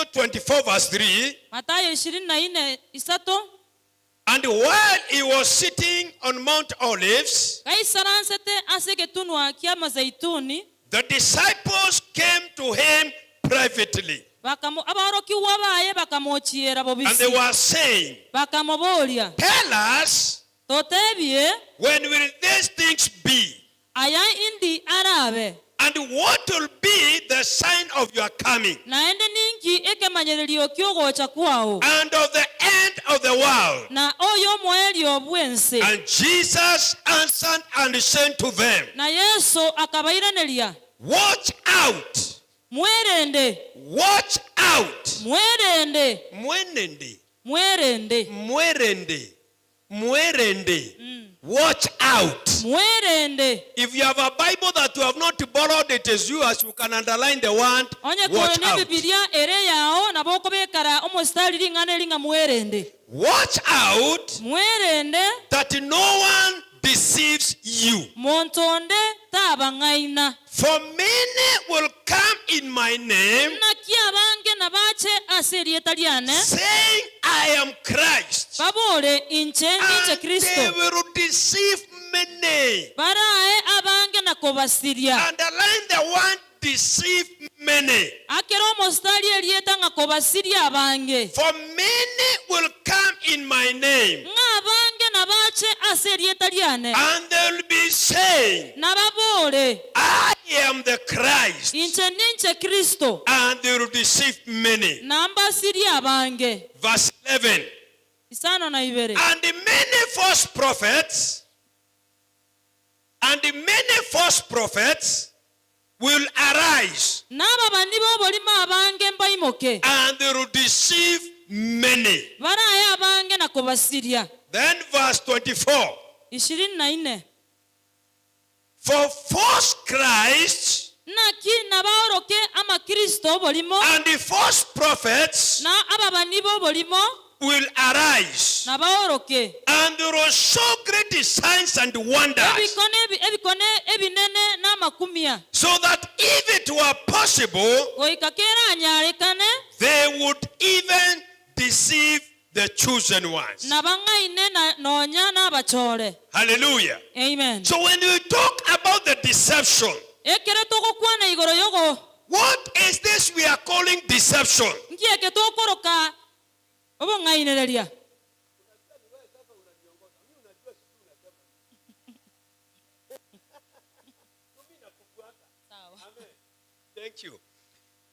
Matthew 24 verse 3. Matayo ishirini na ine isato. And while he was sitting on Mount Olives, Gaisaransete ase egetunwa ki'Amazeituni. The disciples came to him privately. Bakamo, aborokigwa baye bakamochiera And bobisi. they were saying, Bakamoboria, Tell us, Totebie, when will these things be? Aya indi arabe? And what will be the sign of your coming? Naende ninki ekemanyererio ki'ogocha kwao? And of the end of the world? Na oy'omoerio bw'ense. And Jesus answered and said to them, Na Yeso akabairaneria, Watch out! Mwerende! Watch out! Mwerende! Mwenende. Mwerende! Mwerende. Mwerende. Watch out. Mwerende. If you have a Bible that you have not borrowed, it is yours. You can underline the word Onye kore watch out. n'Ebibilia ere eyao, nabo okobekara omositari ring'ana eri ng'a mwerende. Watch out Mwerende. that no one deceives you. Monto onde tabang'aina. For many will come in my name, Naki abange nabache ase erieta riane. saying, I am Christ. Babore, Inche ninche And they Kristo. will deceive many. Barae abange na kobasiria. Underline the word deceive many. Akera omositari erieta ng'a kobasiria abange. For many will come in my name. Ng'a abange nabache ase erieta riane. And they will be saying, Nababore, I am the Christ. Inche ninche Kristo. And they will deceive many. Na mbasirie abange. Verse 11. Isano na ibere. And many false prophets, and many false prophets will arise. Na ababani b'oborimo abange mbaimoke. And they will deceive many. Barae abange na kobasiria. Then verse 24. Ishirini na ine. For false Christs. Naki nabaoroke amakristo oborimo. And the false prophets. Na ababani b'oborimo. Will arise. Nabaoroke. And they will show great signs and wonders. Ebikone ebikone ebinene na amakumia. So that if it were possible. Goika keranyarekane. They would even deceive the chosen ones. Nabang'aine na nonya nabachore. Hallelujah. Amen. So when we talk about the deception. Ekero togokwana igoro yogo. What is this we are calling deception? Nki eke tokoroka obong'ainereria? Thank you.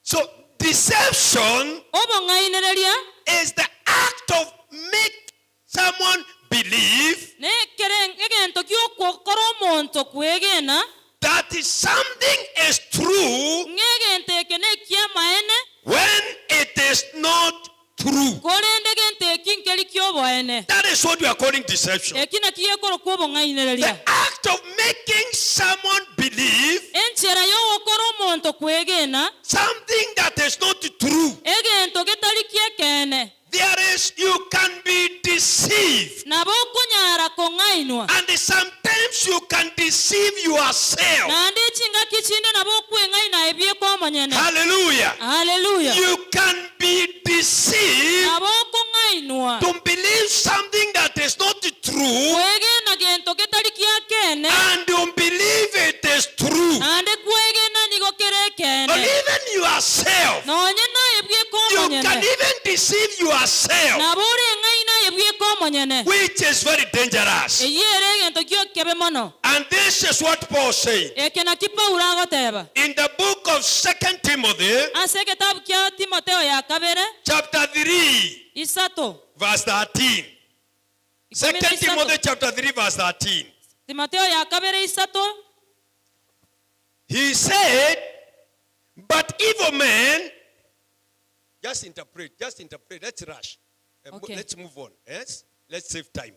So deception Obong'ainereria is the act of make someone believe nekere egento gi'ogokora omonto kwegena that something is true ng'a egento eke neki'amaene when it is not true. Korende gento eki nkeri ki'oboene. That is what we are calling deception. Eki nakio gekorokwa obong'ainereria. The act of making someone believe Enchera y'ogokora omonto kwegena something that is not true. Egento getari ki'ekeene. There is, you can be deceived. Nabo okonyara kong'ainwa. And sometimes you can deceive yourself. Naende chingaki chinde nabo okweng'aina aye bieka omonyene. Hallelujah. Haleluya. You can be deceived Nabo okong'ainwa. to believe something that is not true. Kwegena gento getari giakeene. And you believe it is true. Naende kwegena nigo kere ekeene. Or even yourself. Nonye naye bweka You omonyene. can even deceive yourself. Nabo oreng'aine aye bweka omonyene. Which is very dangerous. Eyio ere egento gi'okebe mono. And this is what Paul said. Eke nakio Paulo agoteba. In the book of Second Timothy. Ase egetabu kia Timotheo ya kabere. Chapter 3. Isato. Verse 13. Second Timothy chapter 3 verse 13. Timotheo ya kabere isato. He said, but evil men, just interpret, just interpret, let's rush. Eh, Okay. Let's move on. Yes? Let's save time.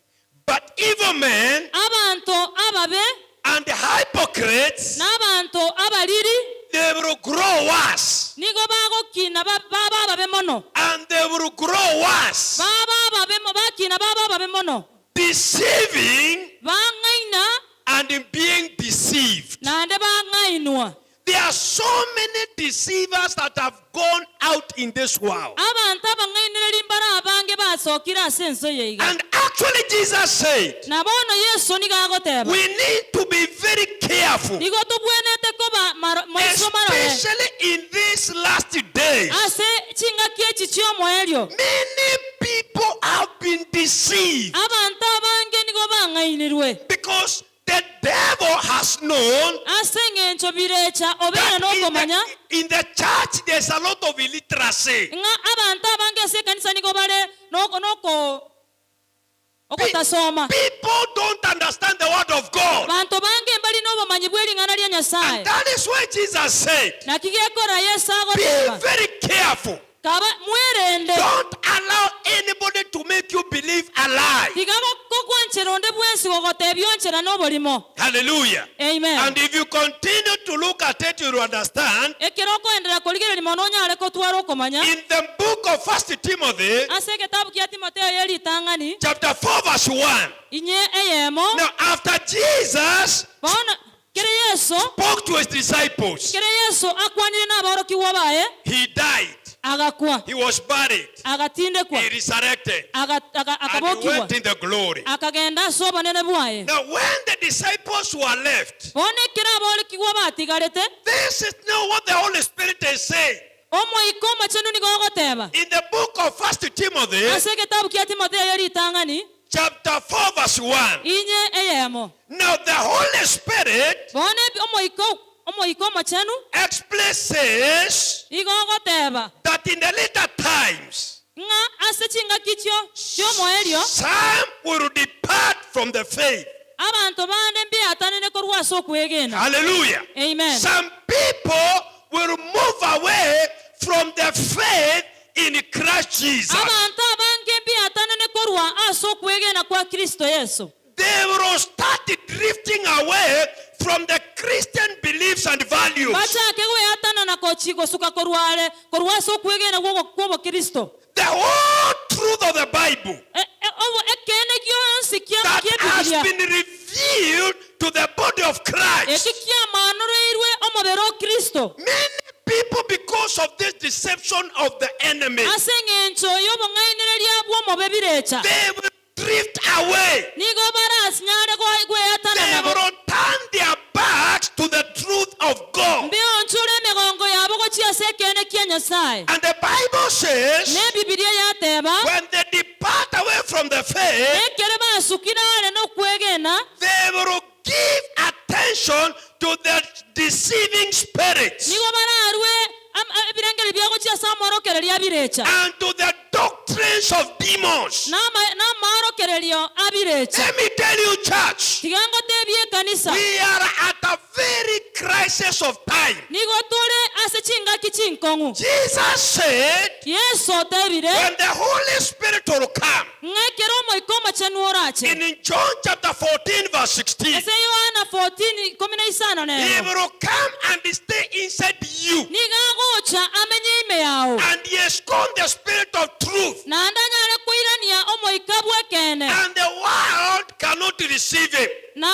But evil men Abanto ababe and hypocrites, na abanto abariri they will grow worse. nigo bagokina ba- baba ababe mono. And they will grow worse. Baba ababe mo- bakina baba ababe mono. Deceiving Bang'aina and being deceived. naende bang'ainwa. The There are so many deceivers that have gone out in this world. Abanto abang'ainereria mbare abange basokire ase ense eye iga. And actually Jesus said, Na bono Yeso nigo agoteba. we need to be very careful, Nigo tobwenerete koba maro, maiso marore especially in these last days. ase chingaki echi chi'omoerio. Many people have been deceived Abanto abange nigo bang'ainirwe. because The devil has known Ase engencho birecha obeire that in nokomanya the, in the church there's a lot of illiteracy. ng'a abanto abange ase ekanisa nigo bare noko noko ogotasoma. People don't understand the word of God. Banto bange mbari nobomanyi bwe ring'ana ria Nyasaye. And that is why Jesus said, Naki gekora Yeso be agoteba, very careful. Kaba mwerende, Don't allow anybody to make you believe a lie. tiga gokwanchera onde bwensi gogotebia onchera noborimo. Hallelujah. Amen. And if you continue to look at it, you'll understand. Ekero okoenderera korigereria mono onyare kotwara okomanya. In the book of First Timothy, Ase egetabu kia Timotheo ye ritang'ani, chapter 4, verse 1. inye eyemo, Now, after Jesus bono kere Yeso, spoke to his disciples, kere Yeso akwanire naborokigwa baye, he died, agakwa, he was buried, agatindekwa, he resurrected, aga- aga- and he akabokigwa, went in the glory. akagenda ase obonene bwaye. Now, when the disciples were left, Bono ekero aborokigwa batigarete, this is now what the Holy Spirit is saying. Omoika Omochenu nigo ogoteba, In the book of First Timothy, ase egetabu kia Timotheo ye ritang'ani, chapter 4, verse 1. inye eyemo. Now the Holy Spirit Bono ebi- Omoika Omoika Omochenu explains igo ogoteba that in the later times ng'a ase chingaki chio chi'omoerio some will depart from the faith. abanto bande mbiatanene korwa ase okwegena. Hallelujah. Amen. Some people will move away from the faith in Christ Jesus. Abanto abange mbiatanane korwa ase okwegena kwa Kristo Yeso. They will start drifting away from the Christian beliefs and values. Bachake gweatanana gochi gosuka korwa are korwa ase okwegena kw'obokristo. The whole truth of the Bible E, e, obo ekeene gionsi kia that has ki'Ebibilia been revealed to the body of Christ. eki kiamanoreirwe omobere o Kristo. Many people, because of this deception of the enemy, Ase eng'encho y'obong'ainereria bw'omobe birecha, they will drift away. nigo barasinyare gweatana They nabo. will turn their backs to the truth of God. Mbeonchore emegongo yabo gochia ase ekeene kia Nyasae. And the Bible says, Ne Ebibilia yateba, when they depart away from the faith, ekere basukire are nokwegena, they will give attention to the deceiving spirits nigo bararue ebirengererio bia gochia ase amorokererio abirecha and to the doctrines of demons. Namaorokererio abirecha. Let me tell you, church, Tiga ngotebie ekanisa, we are at a very crisis of time. nigo tore ase chingaki chinkong'u. Jesus said, Yeso otebire when the Holy Spirit will come, ng'a ekero Omoika Omochenu orache, in John chapter 14, verse 16, ase Yohana 14:15 he nero, will come and stay inside you. nigo agocha amenye ime yao, And he has called the spirit of truth. naende anyare koirania Omoika bw'ekeene, And the world cannot receive him. na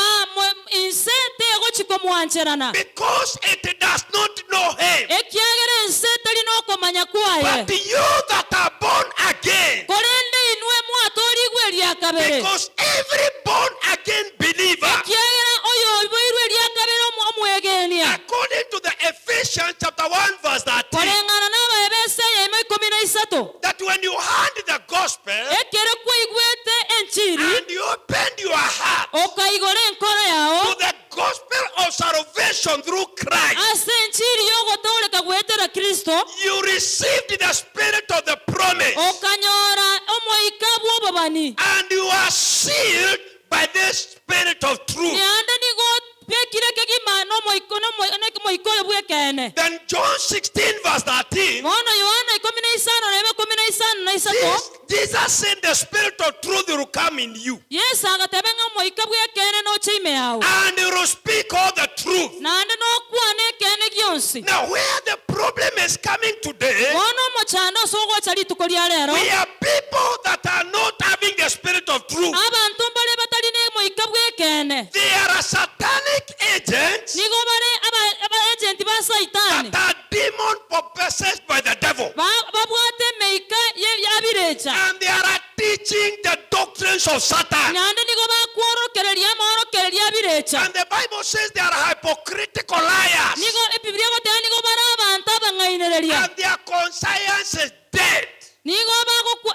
inse tegochi komwancherana, Because it does not know him. ekiagera ense teri nokomanya kwaye. But you that are born again, Korende inwe mwatorigwe eria kabere, because every born again believer, ekiagera oyo oiboirwe eria kabere omwegenia, according to the Ephesians chapter 1 verse 13, koreng'ana n'Abaefeso eyemo ikomi na isato, that when you heard the gospel ekero kwaigwete enchiri, and you opened your heart okaigora enkoro yao to the gospel of salvation through Christ, ase enchiri y'ogotooreka goetera Kristo, you received the spirit of the promise okanyora omoika bw'obobani, and you are sealed by this spirit of truth. naende nigo obekire kegima n'omoika oyo bw'ekeene. Then John 16 verse 13, Bono Yohana 15 na 13, Jesus said the spirit of truth will come in you. Yeso agateba ng'a omoika bw'ekeene noche ime yao, And he will speak all the truth. naende nokwane ekeene gionsi. Now where the problem is coming today, Bono omochando ase ogocha rituko ria rero, we are people that are not having the spirit of truth. abanto mbare batari n'omoika bw'ekeene. They are satanic agents Nigo bare aba agenti ba possessed by the devil. Ba- babwate emeika ye- yabirecha. And they are teaching the doctrines of Satan. Naende nigo bakworokereria amaorokererio abirecha. And the Bible says they are hypocritical liars. Nigo Ebibilia egoteba nigo bare abanto abang'ainereria. And their conscience is dead. Nigo bagokwa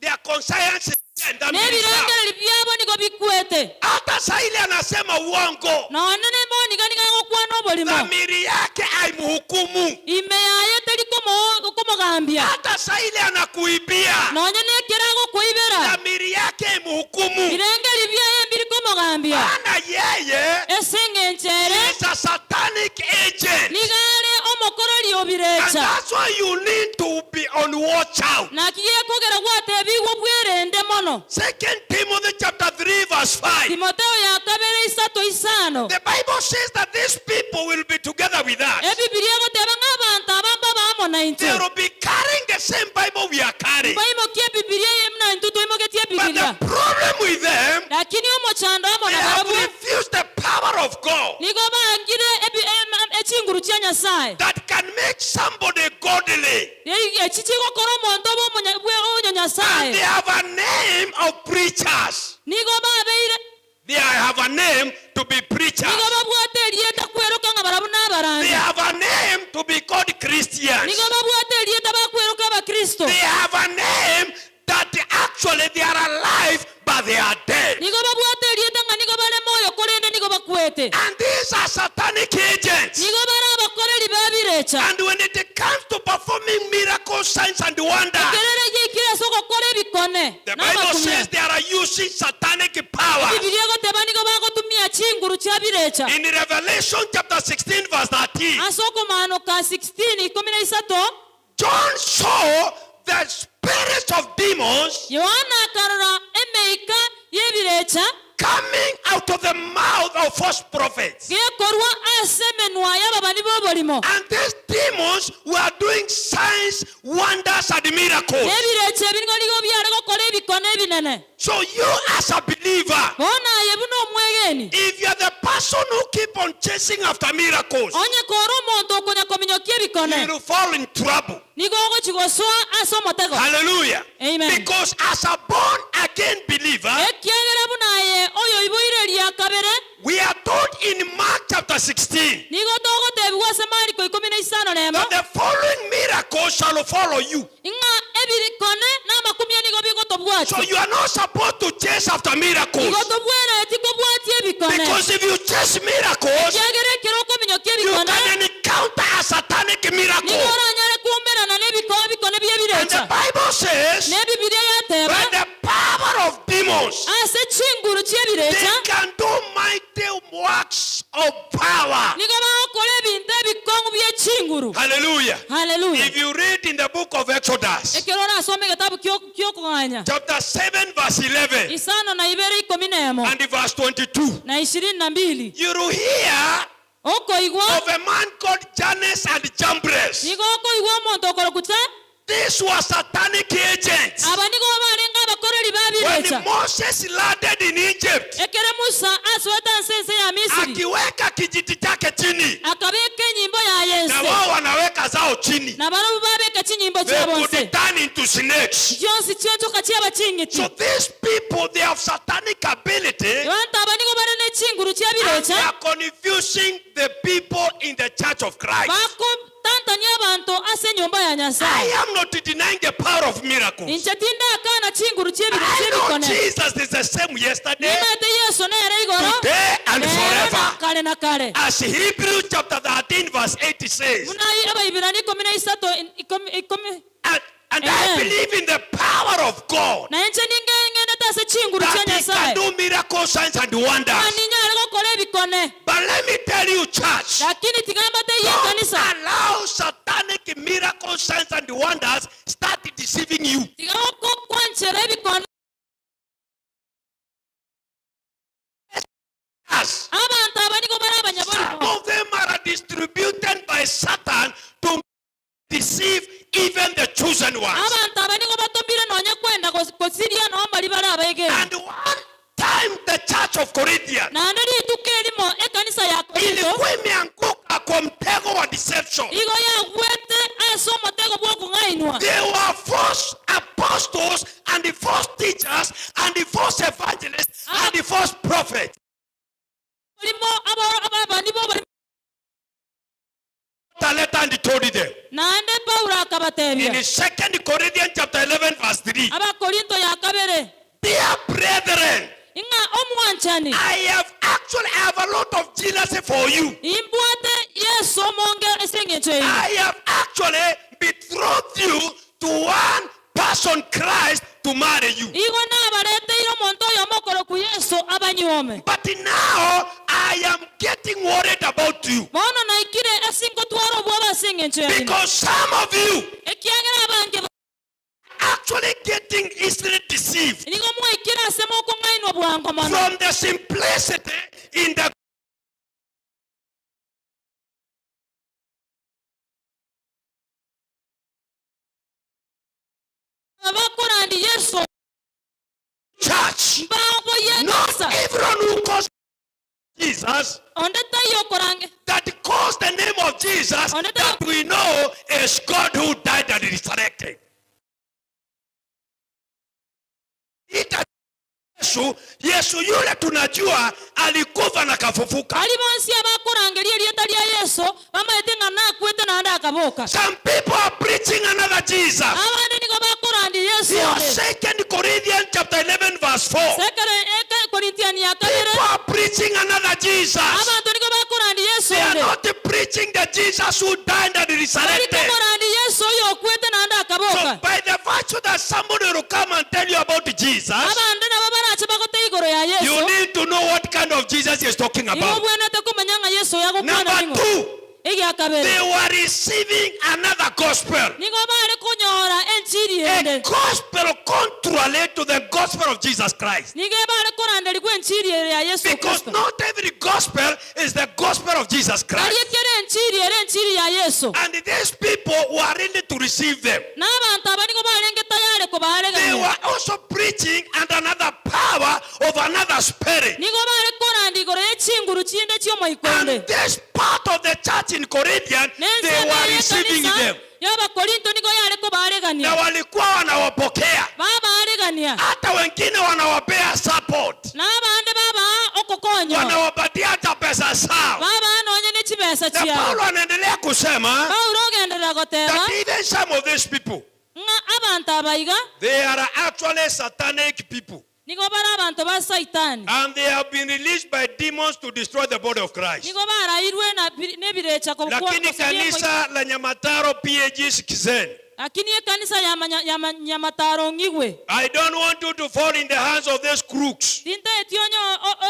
Their conscience is dead. Dhamiri zao. nebirengereri biabo nigo bikwete. Hata saa ile anasema uongo, Nonya nemo niga niga agokwana oborimo. dhamiri yake haimhukumu. Ime yaye teri komo- komogambia. Hata saa ile anakuibia, Nonya nekero agokoibera. dhamiri yake imhukumu. Birengeri biaye mbiri komogambia. Maana yeye Ase eng'encho ere is a satanic agent. niga are omokoreri And obirecha. that's why you need to be on watch out. Naki gekogera gwatebigwe bwerende mono. Second Timothy chapter 3 verse 5. Timotheo ya kabere isato isano. The Bible says that these people will be together with us. Ebibilia egoteba ng'a abanto aba mbabe amo naintwe. They will be carrying the same Bible we are carrying. Mbaimokie Ebibilia eye buna intwe twaimogetie But Ebibilia. the problem with them, Lakini omochando amo they na have barabwo refused the power of God nigo bangire ebi- em- echinguru chia Nyasaye. that can make somebody godly. Echi chigokora omonto obe omonya- bwe- And they onyanyasaye. have a name of preachers. Nigo babeire They have a name to be preachers. nigo babwate erieta kweroka ng'a barabwo They nabarandi. have a name to be called Christians. Nigo babwate erieta bakweroka abakristo. They have a name that actually they are alive but they are dead. Nigo babwate erieta ng'a nigo bare moyo korende nigo bakwete. And these are satanic agents. Nigo bare abakoreri babirecha. And when it comes to performing miracles, signs, and wonders, Ekerere giaikire ase ogokora ebikone the Bible namakumia. says they are using satanic powers. Bibilia egoteba nigo bagotumia chinguru chia birecha. In Revelation chapter 16, verse 13, Ase okomanoka 16 ikomi na isato, John saw the spirits of demons Yohana akarora emeika y'ebirecha coming out of the mouth of false prophets. gekorwa ase emenwa y'ababani b'oborimo. And these demons were doing signs, wonders, and miracles. N'ebirecha ebi nigo nigo biare gokora ebikone ebinene. So you as a believer, Bono aye buna omwegeni, if you are the person who keep on chasing after miracles, onye kore omonto okonya kominyokia ebikone, you will fall in trouble. nigo ogochi gosoa ase omotego. Hallelujah. Amen. Because as a born again believer, Ekiagera buna aye oyoiboire eria kabere, we are told in Mark chapter 16 nigo togotebigwa ase Mariko ikomi na isano nemo, that the following miracles shall follow you. ng'a ebikone na amakumia nigo bigotobwatia. So you are not supposed to chase after miracles. Igo tobwenereti kobwatia ebikone. Because if you chase miracles, Ekiagera ekero okominyokia you ebikone, can encounter a satanic miracle. nigo oranyare koumerana na ebiko ebikone And the bi'ebirecha. Bible says, Na Ebibilia yateba, by the power of demons, ase chinguru they chi'ebirecha, can do mighty works of power. nigo bagokora ebinto ebikong'u bie chinguru. Hallelujah. Haleluya. If you read in the book of Exodus, Ekero orasome egetabu kio- ki'okoganya, chapter 7, verse 11 isano na ibere ikomi na emo, and verse 22, na ishirini na mbili, you will hear okoigwa of a man called Jannes and Jambres. nigo okoigwa omonto okorokuta These were satanic agents. aba nigo barenge abakoreri ba When birecha. Moses landed in Egypt, Ekero Musa asoete ase ense ya Misiri, akiweka kijiti chake chini, akabeka enyimbo yaye na ense, wao wanaweka zao chini, na barabwo babeka chinyimbo they chiabo could nse, turn into snakes. chionsi chionchoka chiaba ching'iti. So these people, they have satanic ability Abanto aba nigo bare ne chinguru chia and they birecha, are confusing the people in the church of Christ. bakotantania abanto ase enyomba ya I Nyasaye. am not denying the power of miracles. Inche tindakana chinguru chi'ebinto I know chi'ebikone. Jesus is the same yesterday, Nimanyete Yeso nere igoro, today, and rero na forever. kare na kare. As Hebrews chapter 13, verse 8 says, Buna Abaibirania ikomi na isato, ikomi, ikomi, and I Amen. believe in the power of God na inche ninge ng'endete ase chinguru chia that He Nyasaye. can do miracles, signs, and wonders. Ng'a ninyare gokora ebikone. But let me tell you, church, Lakini tiga mbatebie don't ekanisa. allow satanic miracles, signs, and wonders start deceiving you. Tiga gokwanchera ebikone. Us. Abanto aba nigo bare Some abanyaborimo. of them are distributed by Satan to deceive even the chosen ones. Abanto aba nigo batomire nonya kwenda gosiria nonya baria bare abaegeni. And one time the church of Corinthians Naende rituko erimo ekanisa ya Korinto ilikuwa imeanguka kwa mtego wa deception. igo yagwete ase Okong'ainwa. They were false apostles and the false teachers and the false evangelists and the false prophets. Abarimo ababani b'oborimo. A letter and told them. Naende Paulo akabatebia. In 2 Corinthians chapter 11 verse 3. Abakorinto ya kabere. Dear brethren. Ing'a omwanchani. I have actually I have a lot of jealousy for you. Imbwate Yeso omonge ase engencho yaino. I have actually betrothed you to one person Christ to marry you. Igo nabareteire omonto oyomo okorokwa Yeso abanyuome. But now I am getting worried about you. Bono naikire ase ngotwara obwoba ase engencho yaino. Because some of you Ekiagera abange actually getting easily deceived. Nigo mwaikire ase mokong'ainwa bwango mono. From the simplicity in the Abakorandia Yeso church. mbaoboyie Not ekanisa. everyone who calls Jesus Onde taiyo okorange. that calls the name of Jesus Onde that we know is God who died and resurrected. Ita Yesu, Yesu yule tunajua alikufa na kafufuka. Baria bonsi abakorangeria erieta ria Yeso bamaete ng'a nakwete naende akaboka. Some people are preaching another Jesus. Abande nigo bakorandia Yeso Here, onde. Second Corinthians chapter 11 verse 4. Sekere eke Korinthiani ya kabere. People are preaching another Jesus. Abanto nigo bakorandia Yeso They are onde. not preaching the Jesus who died and Bari resurrected. komorandia Yeso oyo okwete naende akaboka. So by the virtue that somebody will come and tell you about Jesus, Abande nabo barache bagote igoro ya you Yeso. need to know what kind of Jesus he is talking Igo about. obwenerete komanya ng'a Yeso oyo agokwana Number ning'o. two, Egia kabere. they were receiving another gospel. Nigo bare konyora enchiri A ende. gospel contrary to the gospel of Jesus Christ. Nigo ebare koranderigwa enchiri ere ya Yeso Because Kristo. not every gospel is the gospel of Jesus Christ. Tari ekero enchiri ere enchiri ya Yeso. And these people were ready to receive them. Na abanto aba nigo barenge tayare They kobaregania. were also preaching and another power of another spirit. Nigo bare koranda igoro ye chinguru chinde chi'omoika onde. And this part of the church in Corinthian, they N'ensemo were receiving y'ekanisa them. y'Abakorinto nigo yare kobaregania. Na walikuwa wanawapokea. Babaregania. Hata wengine wanawapea support. Na abande babaa okokonywa. Wanawapatia hata pesa zao. Babaa nonye ne chibesa Na chiabo. Paulo anaendelea kusema Paulo ogenderera goteba that even some of these people, ng'a abanto aba iga they are actually satanic people. nigo bare abanto ba Saitani. And they have been released by demons to destroy the body of Christ. Nigo barairwe na nebirecha Lakini kanisa la Nyamataro PAG sikizeni. Lakini ekanisa ya Nyamataro ng'igwe. I don't want you to fall in the hands of these crooks. Tintaeti onye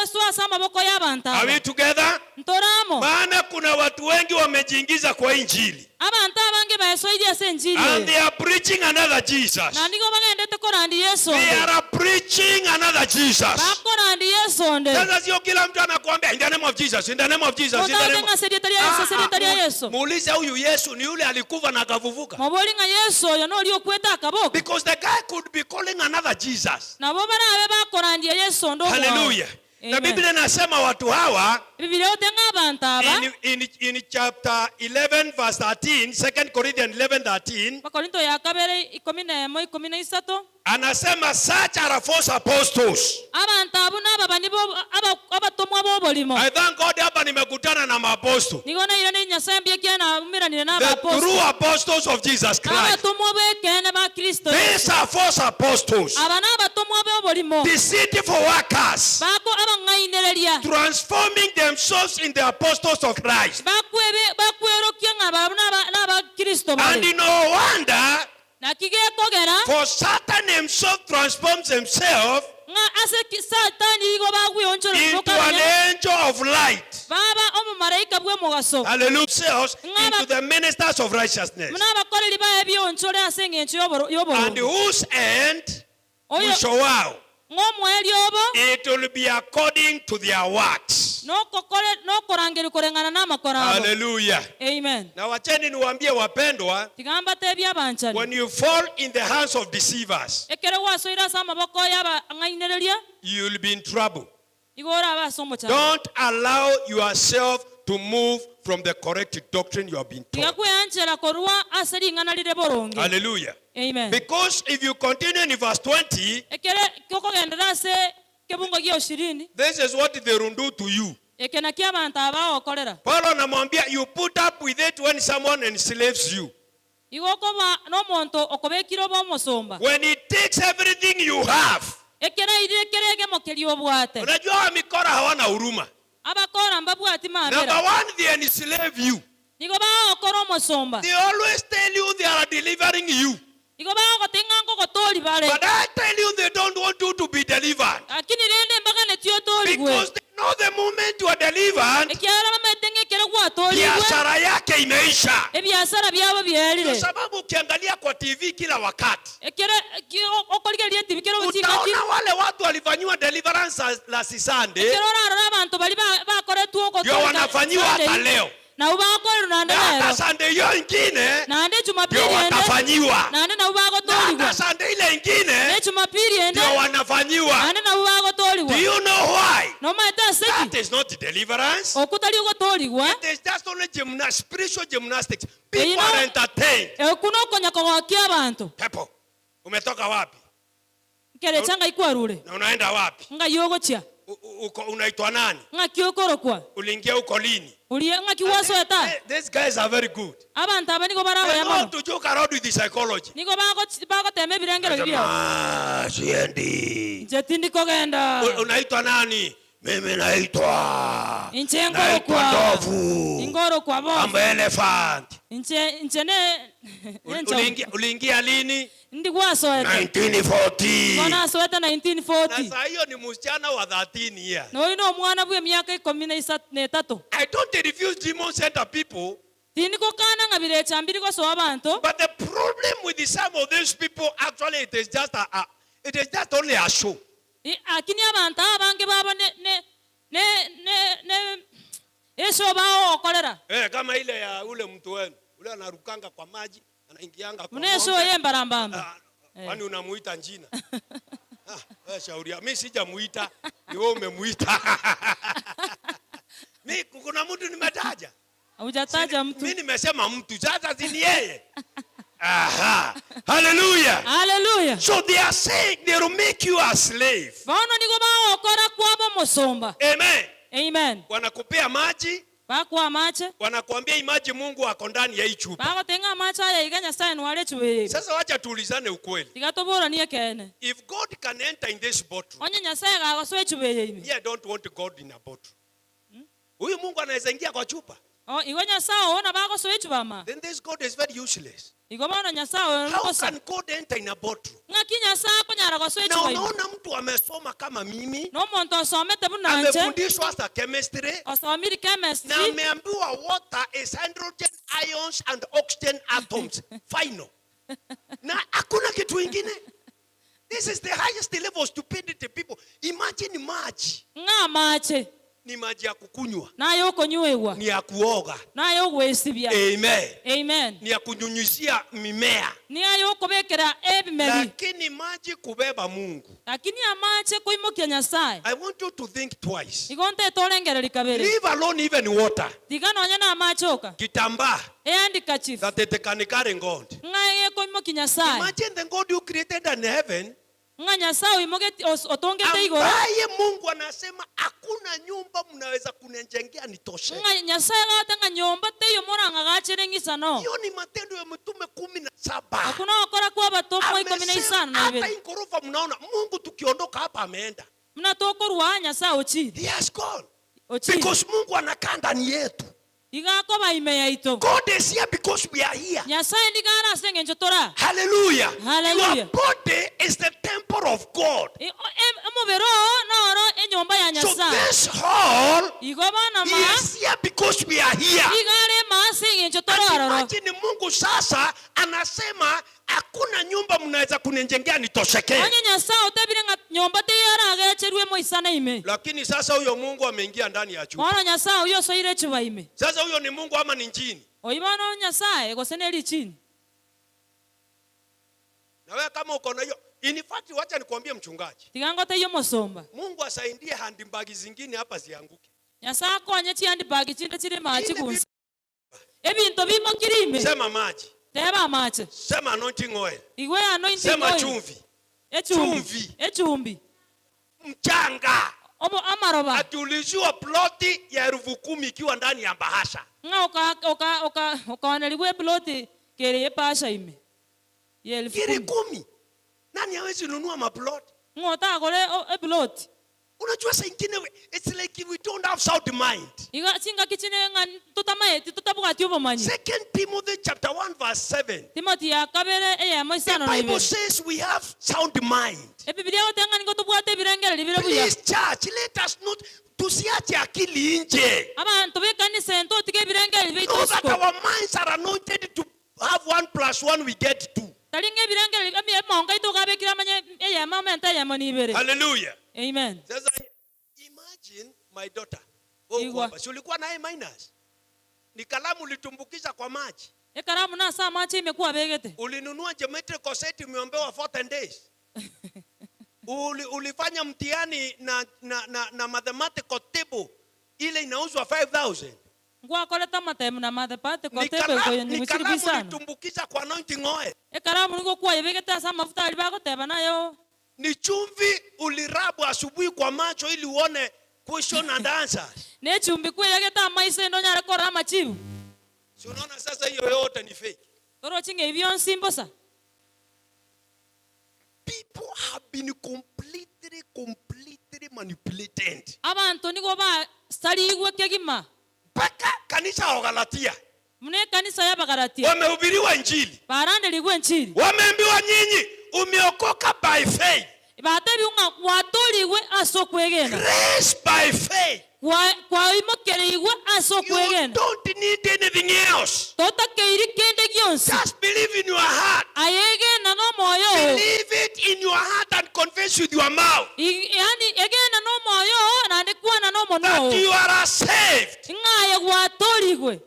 oswe ase amaboko y'abanto Are aba. we together? Ntore amo. Maana kuna watu wengi wamejiingiza kwa injili. Abanto abange baesoirie ase enchiri And eye. they are preaching another Jesus. Na nigo bagendete korandia Yeso They onde. are preaching another Jesus. Bakorandia Yeso onde. Sasa sio kila mtu anakuambia in the name of Jesus, in the name of Jesus, in the Motaete name of ng'a ase erieta ria Yeso, ase erieta ria Yeso. Muulize huyu Yesu ni yule alikufa na akafufuka. Mobori ng'a Yeso oyo noria okwete akaboka. Because the guy could be calling another Jesus. Nabo barabe bakorandia Yeso onde omwao. Hallelujah. Na Amen. Biblia inasema watu hawa Biblia yote ng'a abanto aba. in, in, in chapter 11 verse 13, 2 Corinthians 11 13, Abakorinto ya kabere ikomi na emo ikomi na isato. Anasema such are false apostles. Abanto abwo nababani abatomwa b'oborimo. I thank God hapa nimekutana na maapostle. Nigo nairane Nyasaye mbuya ekiagera naumeranire na The abaapostles. true apostles of Jesus Christ. Abatomwa b'ekeene ba Kristo These Yesu. are false apostles. Aba nabatomwa b'oborimo. Deceitful workers. Bako abang'ainereria. Transforming themselves in the apostles of Christ. Bakwebe bakwerokia ng'a barabwo naba Kristo bare. And no wonder Naki gekogera for Satan himself transforms himself ng'a ase Satani igo bagweonchora into an angel of light. Baba omomaraika bw'omogaso. Hallelujah. Themselves into the ministers of righteousness. Buna abakoreri baye bionchore ase eng'encho y'oboronge. And whose end mwisho wao Ng'omoerio obo it will be according to their works. Nokorangeria koreng'ana namakoro abo. Hallelujah. Amen. Na wacheni niwaambie wapendwa, Tiga mbatebie abanchani. when you fall in the hands of deceivers, Ekero gwasoire ase amaboko y'abang'ainereria, you will be in trouble. igo orabe ase omochando. Don't allow yourself to move from the correct doctrine you have been Tiga taught. kweanchera korwa ase ring'ana rire boronge. Hallelujah. Amen. Because if you continue in verse 20, Ekere kokogenderera ase kebungo gia ishirini, this is what they will do to you. eke nakio abanto aba bagokorera. Paulo anamwambia you put up with it when someone enslaves you. Igo okoba nomonto okobekire obe omosomba. When he takes everything you have. Ekero airire kera egemo keria obwate. Unajua wa mikora hawana huruma. Abakora mbabwati Number mabera. one, they enslave you. Nigo bagokora omosomba. They always tell you they are delivering you. Igo bagogotebia ng'a nkogotoria bare. But I tell you they don't want you to be delivered. Lakini rende mbaganeti otorigwe. Because they know the moment you are delivered, Ekiagera bamaete ng'a ekero gwatorigwe, biashara yake imeisha. ebiasara biabo Kwa bierire. sababu ukiangalia kwa TV kila wakati Ekero ki- o- okorigereria etibi kero chingaki, utaona wale watu walifanyiwa deliverance last Sunday ekero orarore abanto baria ba- bakoretwe ndio ogotoreka wanafanyiwa hata Sunday, leo, nabo bakorerwa naende na hata rero, Sunday hiyo ingine naende Jumapili ndio ende, watafanyiwa, naende nabo na hata bagotorigwa, Sunday ile ingine ne Jumapili ende, ndio wanafanyiwa. naende nabo bagotorigwa. Do you know why? Nomaete ase That ki? is not deliverance. Okwo tari ogotorigwa, It is just only gymna- spiritual gymnastics. You People know- are entertained. okwo nokonya kogokia abanto. Pepo, umetoka wapi Nkerecha ng'ai kwarure, na unaenda wapi? ng'ai ogochia, U- u- Uko, unaitwa nani? ng'aki okorokwa, Uliingia huko lini? oria ng'aki gwasoeta. Hey, These guys are very good. Abanto aba nigo They barabaye know mono. to joke around with the psychology. Nigo bagochi- bagotema ebirengero biabo. Ah, siendi. Inche tindi kogenda. U- Unaitwa nani? Mimi naitwa Inche naitwa ngorokwa. ndovu. Ingorokwa I'm bo. elephant. Inche inche ne Ul- nencho. Uliingia uliingia lini? Ndi gwasoete. 1940. Bono asoete Na 1940. saa hiyo ni msichana wa 13 years. Na oyo na omwana bwa emiaka ikomi na isa- na etato. I don't refuse demons enter people, Tindi gokana ng'a birecha mbiri gosoa abanto. but the problem with some of these people actually it is just a, a it is just only a show. I- Lakini abanto abange babo ne ne ne ne ne esho bagogokorera. Eh, kama ile ya ule mtu wenu ule anarukanga kwa maji anaingianga kwa Buna esho ng'ombe. y'embarambamba. Ah, Kwani unamuita njina? Ah, wewe shauri yako. Mimi sijamuita, ni wewe umemuita. Mimi kuna mtu nimetaja. Hujataja mtu. Mimi nimesema mtu, sasa si ni yeye. Aha. Hallelujah. Hallelujah. So they are saying they will make you a slave. Bono nigo bagokora kwaba omosomba. Amen. Amen. Wanakupea maji, Bakoa amache, wanakuambia hii maji Mungu ako ndani ya hii chupa. bagoteba ng'a amache aya iga Nyasaye nware echuba eye. Sasa wacha tuulizane ukweli. Tiga toboranie ekeene. If God can enter in this bottle, Onye Nyasaye gagosoa echuba eye ime. me I don't want God in a bottle. Huyu Mungu anaweza ingia kwa chupa. O, igo Nyasaye oo nabo agosoa echuba ama. Then this God is very useless. Igo bono Nyasaye oyo How nobosa. can God enter in a bottle? Ng'aki Nyasaye akonyara gosoa Na echuba ime. unaona mtu amesoma kama mimi, Na omonto osomete buna inche, amefundishwa hata chemistry osomire na chemistry, ameambiwa water is hydrogen ions and oxygen atoms. Final. Na hakuna kitu ingine. This is the highest level of stupidity people. Imagine maji ng'a amache ni maji ya kukunywa, naye okonyuegwa, ni ya kuoga. naye ogwesibia. Amen. Amen. Ni ya kunyunyizia mimea. Niaye okobekera ebimeri. Lakini maji kubeba Mungu. Lakini amache koimokia Nyasaye. I want you to think twice. Igo ntete orengereri kabere. Leave alone even water. Tiga nonya na amache oka. Kitambaa Ehandkerchief. that it can carry God. Ng'a ekoimokia Nyasaye. Imagine the God who created an heaven Ng'a Nyasaye oimogeti os- otongete igoro. ambaye Mungu anasema hakuna nyumba mnaweza kunijengea nitoshe. Ng'a Nyasaye gate ng'a nyomba teiyo morang'agachere ng'isano. Hiyo ni Matendo ya Mitume 17. Okwo nogokora kwa abatomwa ikomi na Amesema isano na hata ibere. hii ghorofa mnaona Mungu tukiondoka hapa ameenda. Buna tokorwa aa Nyasaye ochire. He has gone. Ochire. Because Mungu anakaa ndani yetu. Iga akoba ime yaito. God is here because we are here. Nyasaye nigo are ase eng'encho tora. Hallelujah. Hallelujah. Your body is the temple of God. I- o- em- Omobere oo noro enyomba ya So Nyasaye. this hall Igo bono he ma is here because we are here. iga are ema ase eng'encho And tore ororo. imagine Mungu sasa anasema hakuna nyumba mnaweza kunijengea nitoshekee. Onye Nyasaye otebire ng'a nyomba teiyo aragecherwe moisana ime. Lakini sasa huyo Mungu ameingia ndani ya chupa. Bono Nyasaye oyio osoire echuba ime. Sasa huyo ni Mungu ama ni jini? Oyio bono Nyasaye gose neri chini. Na wewe kama uko na hiyo, in fact wacha nikwambie mchungaji. Tiga ngoteyie omosomba. Mungu asaidie handbag zingine hapa zianguke. Nyasae akonye chihandbag chinde chire mache Ile gunsa. Ebinto bimokire ime. Sema maji. Teba amache. Sema anointing oil. Igwe anointing Sema oil. chumvi. Echumbi. Chumvi. Echumbi. Mchanga. Obo amaroba. Ati uliuziwa ploti ya 10,000 ikiwa ndani ya bahasha. Ng'a oka oka oka okaonerigwa eploti kere y'ebahasha ime ya elfu Kiri kumi. kumi. Nani hawezi nunua maploti? Ng'a otagore eploti. Unajua saa ingine it's like we don't have sound mind. Iga chingaki chine ng'a totamaeti totabwati obomanyi. Second Timothy chapter 1 verse 7. Timothy ya kabere eyemo The isano na Bible ibere. says we have sound mind. Ebibilia egoteba ng'a nigo tobwate ebirengererio bire buya. Please church, let us not tusiache akili nje. Abanto b'ekanisa eye ntotige ebirengererio biaito Know that isiko. our minds are anointed to have one plus one we get two. Tari ng'a ebirengererio emi emongo aito gabekire amanye eyemo amente eyemo na ibere. Hallelujah. Amen. Sasa imagine my daughter. Wewe uko Igwa. hapa. Si ulikuwa na A minus? Ni kalamu ulitumbukiza kwa maji. Ekaramu nase amache ime kwabegete. Ulinunua geometrical set umeombewa for 10 days. Uli, ulifanya mtihani na, na, na, na mathematical table ile inauzwa 5000. Ngwakorete amatemu na mathematical Ni table kalamu, koyo ni nigo chiri kalamu bwisano. ulitumbukiza kwa anointing oil. Ekaramu nigo kwayebegete ase amafuta aria bagoteba nayo. Ni chumvi ulirabu asubuhi kwa macho ili uone question and answers. Ne echumbi kweyagete amaiso ende onyare korora amachibu. Si unaona sasa hiyo yote ni fake. Torochi ng'a ebi bionsi mbosa. People have been completely, completely manipulated. Abanto nigo basarigwe kegima. Mpaka kanisa wa Galatia Buna ekanisa y'Abagalatia. wamehubiriwa injili, Baranderigwe enchiri. wameambiwa nyinyi umeokoka by faith, Batebigwe ng'a gwatorigwe ase okwegena. grace by faith. Kwa- Kwaimokereigwe ase You okwegena. don't need anything else. Totakeiri kende gionsi. Just believe in your heart. Aye egena nomoyo oo. Believe it in your heart and confess with your mouth I- Yaani egena nomoyo oo naende kwana nomonwa that oo. you are saved. Ng'a aye gwatorigwe.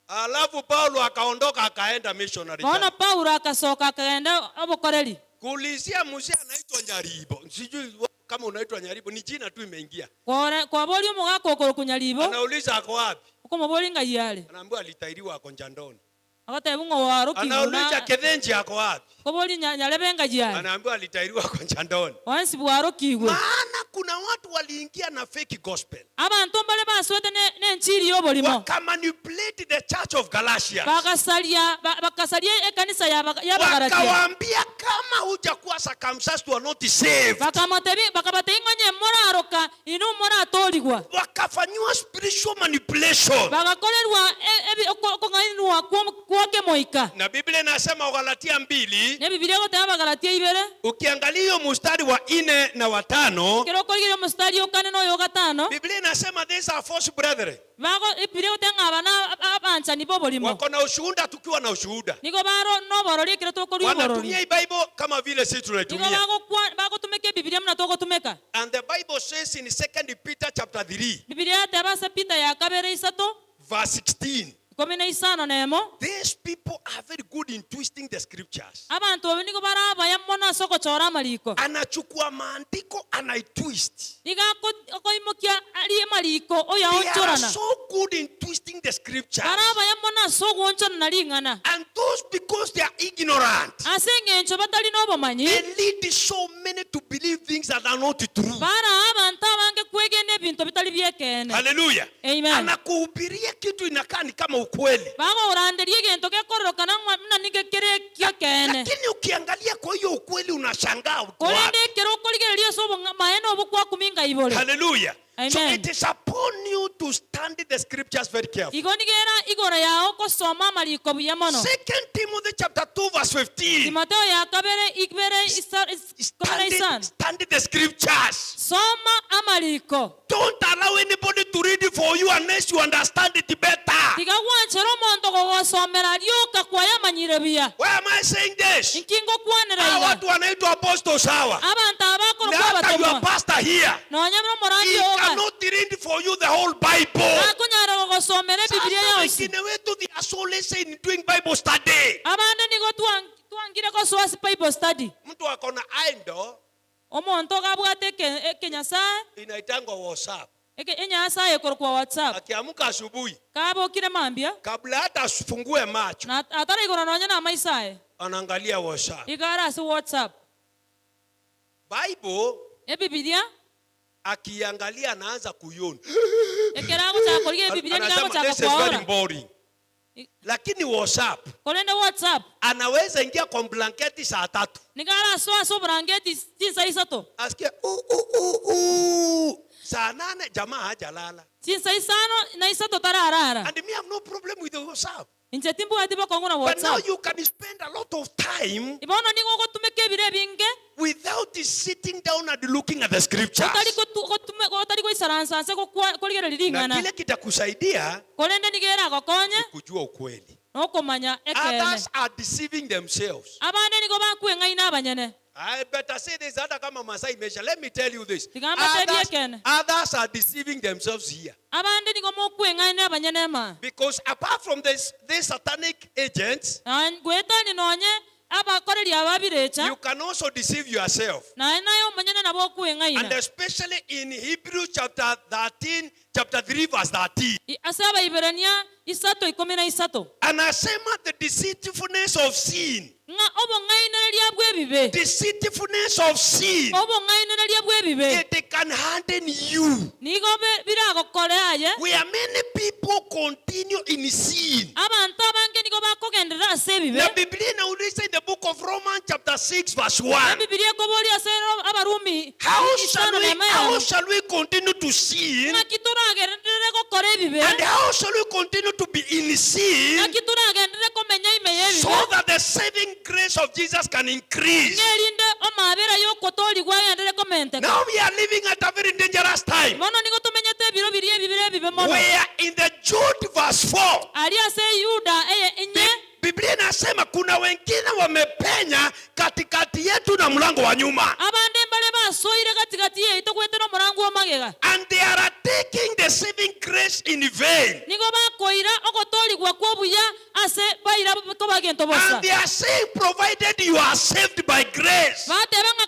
Alafu Paulo akaondoka akaenda missionary. Bono Paulo akasoka akagenda obokoreri. Kuulizia mzee anaitwa Nyaribo. Sijui kama unaitwa Nyaribo, ni jina tu imeingia. Kore kwaboria omogaka okorokwa Nyaribo. Anauliza ako wapi? Okomoboria ng'ai are. Anaambiwa alitairiwa ako Njandoni. Agotebiwa ng'a oarokigwe Anauliza na Kethenji ako wapi? Koboria nya Nyarebe ng'ai are. Anaambiwa alitairiwa ako Njandoni. Bonsi bwarokigwe. Maana kuna watu waliingia na fake gospel. Abanto mbare basoete ne nenchiri y'oborimo. Wakamanipulate the church of Galatians. Bagasaria ba bakasaria ekanisa ya y'Abagalatia. Wakawaambia kama hujakuwa circumcised you are not saved. Bakamotebia bakabatebia ng'a onye moraroka inwe moratorigwa. Wakafanyiwa spiritual manipulation. Bagakorerwa e- ebi oko- okong'ainwa kwo kwa kemoika. Na Biblia inasema Wagalatia mbili, Ne Bibilia egoteba Abagalatia ibere. ukiangalia hiyo mstari wa ine na watano, Ekero okorigereria omostari o kane na oyo o gatano, Biblia inasema these are false brethren. bago Bibilia egoteba ng'a aba na abanchani b'oborimo. Wako na ushuhuda tukiwa na ushuhuda. Nigo baro noborori ekero tokorua Wanatumia oborori. hii Bible kama vile sisi Nigo tunaitumia. bagokwa bagotumeka Ebibilia buna togotumeka. And the Bible says in 2 Peter chapter 3 Bibilia yateba ase Peter ya kabere isato verse 16. ikomi na isano na emo. These people are very good in twisting the scriptures. Abanto abwo nigo bare abaya mono ase ogochora amariko. Anachukua maandiko anaitwist. Nigo ako- akoimokia arie amariko They are oyaonchorana. so good in twisting the scriptures. Bare abaya mono ase ogoonchorana ring'ana. And those because they are ignorant, Ase eng'encho batari nobomanyi, they lead so many to believe things that are not true. baraa abanto abange kwegena ebinto bitari bi'ekeene. Hallelujah. Amen. Anakuhubiria kitu inakaa ni kama ukweli. Bagoranderia egento gekororokana ng'a buna nigo kere eki'ekeene. Lakini ukiangalia kwa hiyo ukweli unashangaa uko Korende wapi. ekero okorigereria ase obong'amaene obwo kwakuminga ibore. Hallelujah. So Amen. it is upon you to study the scriptures very carefully. Igo nigo era igoro yao gosoma amariko buya mono. Second Timothy chapter 2 verse 15. Timotheo ya kabere ibere isa- is- ikomi na Study, isano. study the scriptures. Soma amariko. Don't allow anybody to read it for you unless you understand it better. Tiga gwanchera omonto gogosomera rioka kwayamanyire buya. Why am I saying this? Inki ngokwanera Hawa iga? watu wanaitwa apostles hawa. Abanto aba Na bakorokwa hata your abatomwa. pastor here. Nonya buna omorandi He oga. cannot read for you the whole Bible. Takonyara gogosomera Ebibilia Sasa yonsi. wengine wetu they are so lazy in doing Bible study. Abande nigo twang- twangire gosoa ase Bible study. Mtu akona idol Omonto gabwate eke- ekenyasae inaitangwa WhatsApp. Eke enyasae ekorokwa WhatsApp. Akiamka asubuhi. Kabokire mambia. Kabla hata afungue macho. Na ataraigora nonya namaiso aye. Anaangalia WhatsApp. Iga are ase WhatsApp. Bible. Ebibilia. Akiangalia anaanza kuyona. Ekero agochaka korigia Ebibilia nigo Anasema agochaka this is very kwaora. boring. Lakini WhatsApp. Korende WhatsApp. Anaweza ingia kwa blanketi saa tatu. Nigo arasoe ase oborangeti chinsa isato. Asikie u u u u. Saa nane jamaa hajalala. Chinsa isano na isato tararara. And me have no problem with the WhatsApp. Inche timbwati bokong'u na But now WhatsApp. you can spend a lot of time Bono nigo ogotumeka ebiro ebinge without sitting down and looking at the scriptures. otari gotu- gotume- otari goisaransa ase gokwa- korigereria Na ring'ana. kile kitakusaidia Korende nigo eragokonye ni kujua ukweli. nokomanya ekeene. Others are deceiving themselves. Abande nigo bakweng'aina abanyene. I better say this hata kama Masai imesha. Let me tell you this. Tiga mbatebie Others, ekeene. others are deceiving themselves here. Abande nigo mokweng'aina abanyene ema. Because apart from this, this satanic agents, Na goetania nonye abakoreri aba birecha, you can also deceive yourself. naye naye omonyene nabo okweng'aina. And especially in Hebrews chapter 13, chapter 3 verse 13. I- Ase Abaiberania isato ikomi na isato. Anasema the deceitfulness of sin. Ng'a obong'ainereria bw'ebibe. Deceitfulness of sin. Obong'ainereria bw'ebibe. It can harden you. Nigo biragokore aye. Where many people continue in sin. Abanto abange nigo bakogenderera ase ebibe. Na Biblia inauliza in the book of Romans chapter 6 verse 1. Na Bibilia ekoboria ase Abarumi How shall isano we, na emo how eyemo. shall we continue to sin? Ng'aki toragenderere gokora ebibe? And how shall we continue to be in sin? Ng'aki toragenderere komenya ime y'ebibe? So that the saving grace of Jesus can increase. Ng'a erinde amaabera y'ogotoorigwa agenderere komenteka. Now we are living at a very dangerous time. Bono nigo tomenyete ebiro biria ebibire ebibe mono. Where in the Jude verse 4. Aria ase Yuda eye inye. Biblia inasema kuna wengine wamepenya katikati yetu na mlango wa nyuma. Abande mbare basoire gati-gati yaito goetera omorango o magega. And they are taking the saving grace in vain. Nigo bakoira ogotoorigwa kw'obuya ase baira koba gento bosa. And they are saying provided you are saved by grace. Bateba ng'a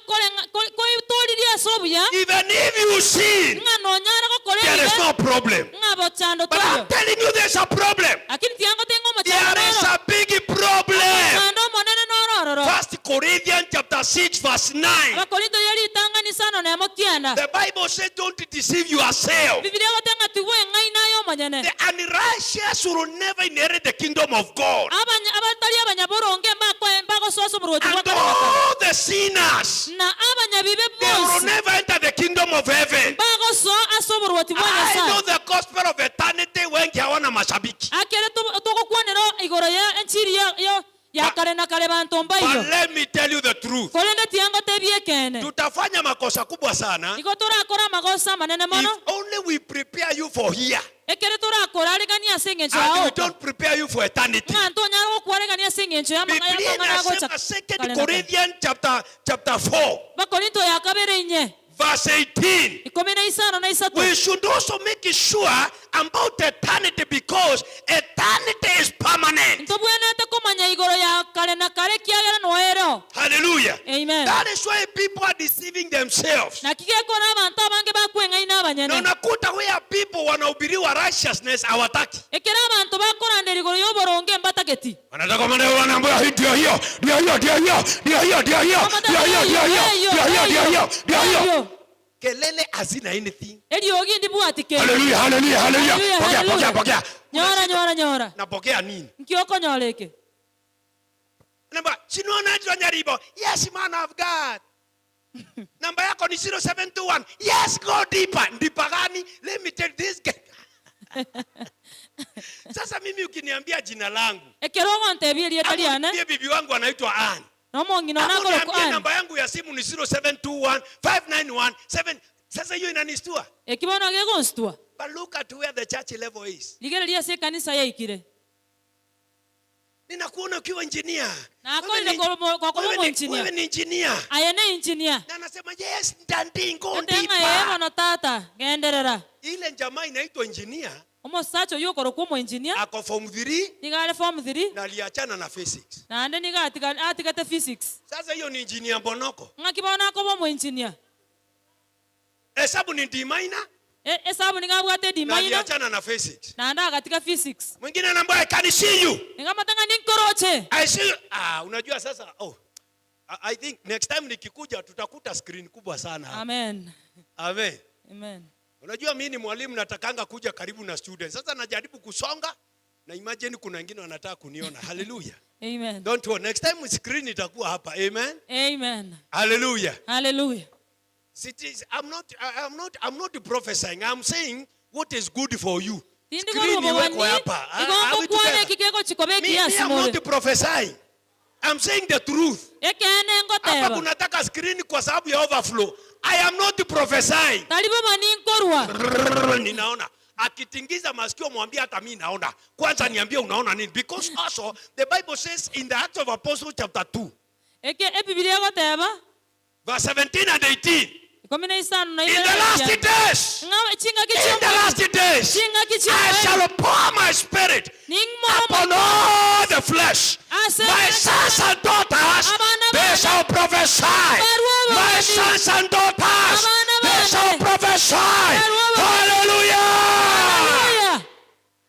koitooririe ase obuya. Even if you sin. Ng'a nonyare gokora ebibe. There is no problem. Ng'a bochando But toiyo. I'm telling you there's a problem. Lakini tiga ngotebie ng'a omochando There is noro. a big problem. Omochando omonene noro ororo. First Corinthians chapter 6 verse 9. Abakorinto ye ritang'ani isano nemo kianda. The Bible says don't deceive yourself. Bibilia egoteba ng'a tigweng'aina aye omonyene. The unrighteous will never inherit the kingdom of God. Abanya, abatari abanyaboronge mbakoe mbagosoa ase oboruoti bwa And kare na kare. all the sinners Na abanyabibe they will bonsi never enter the kingdom of heaven. mbagosoa ase oboruoti bwa I know Nyasae. the gospel of eternity wengi hawana mashabiki. Akere to- togokwanera igoro ye enchiri ya, ya, ya kare na kare banto But mbaiyo. let me tell you the truth. Korende tiga ngotebie ekeene. Tutafanya makosa kubwa sana Igo torakore amagoso amanene mono. if only we prepare you for here. Ekero torakorareganie ase engencho And yao we oka. don't prepare you for eternity. Ng'a ntonyare gokwaregania ase engencho y'amang'ana Biblia y'amang'ana agocha inasema Second kare na kare. Corinthians chapter, chapter 4 Bakorinto ya kabere inye verse 18. ikomi na isano na isato. We should also make sure about eternity because eternity is permanent. Ntobwenerete komanya igoro ya kare na kare ekiagera noereo. Hallelujah. Amen. That is why people are deceiving themselves. Naki gekora abanto abange bakweng'aina Na abanyene. unakuta where people wanahubiriwa righteousness hawataki. Ekero abanto bakoranderia igoro y'oboronge mbatageti. Wanataka maneno wanaambiwa hii ndio hiyo, ndio hiyo, ndio hiyo, ndio hiyo, ndio hiyo, ndio hiyo, ndio hiyo, ndio hiyo, ndio hiyo, ndio hiyo. Kelele hazina anything. Eriogi ndibwati kende. Hallelujah, hallelujah, hallelujah. Hallelujah, Pokea, pokea, hallelujah. pokea. Nyora, nyora, nyora. Napokea nini? Nki okonyora eke? Namba, sinaona ati Nyaribo. Yes, man of God. Namba yako ni 0721. Yes, go deeper. Deeper gani? Let me tell this guy. Sasa mimi ukiniambia jina langu. Ekero ogontebia erieta Ama riane. uniambie bibi wangu anaitwa Ann. Na omong'ina one Ama akorokwa uniambie Ann. namba yangu ya simu ni 0721 591 7. Sasa hiyo inanistua. Eki bono gegonstua. But look at where the church level is. Rigereria ase ekanisa yaikire. Ninakuona ukiwa engineer. Nakorire Wewe ni- gokoba wewe ni- omoengineer. Wewe ni engineer. Aye ne engineer. Na anasema yes, ndandi ngo Ente ng'a ee ndipa. bono tata, genderera. Ile jamaa inaitwa engineer. Omosacha oyio okorokwa omoengineer. Ako form 3. Nigo are form 3. Na aliachana na physics. Naende nigo atigete physics. Sasa hiyo ni engineer mbonoko. Ng'aki bono akoba omoengineer? Hesabu ni D minor. E- Esabu nigo abwate Na D minor, aliachana na physics. naende agatiga physics. Mwingine anaambiwa I can see you. Nigo amate ng'a ninkoroche. I see you. Ah, unajua sasa oh. I I think next time nikikuja tutakuta screen kubwa sana hapa. Amen. Amen. Amen. Unajua mimi ni mwalimu natakanga kuja karibu na students. Sasa najaribu kusonga na imagine kuna wengine wanataka kuniona. Hallelujah. Amen. Don't worry. Next time screen itakuwa hapa. Amen. Amen. Hallelujah. Hallelujah. It is, I'm not, I- I'm not, I'm not prophesying. I'm saying what is good for you. Tindi Screen korwa iwekwe obobani, hapa. igo Are we ngokwana together? eki kegochia koba Me, me, ekiya I'm asimore. not prophesying. I'm saying the truth. Ekeene Hapa ngoteba. kunataka screen kwa sababu ya overflow. I am not prophesying. Tari bobani nkorwa. Ninaona. Akitingiza masikio mwambie hata mimi naona. Kwanza niambie unaona nini? Because also the Bible says in the Acts of Apostles chapter 2 Eke Ebibilia egoteba verse 17 and 18. ikomi na isano na In ibere the last gochia. days, Ng'a ching'aki in the chi'omoerio. last days, Ching'aki I chi'omoerio. shall pour my spirit Ning'moe upon all the flesh. Ase My sons and daughters, Abana they bane. shall prophesy. Barua My babani. sons and daughters, Abana they bane. shall prophesy. Barua babani. Hallelujah. Hallelujah.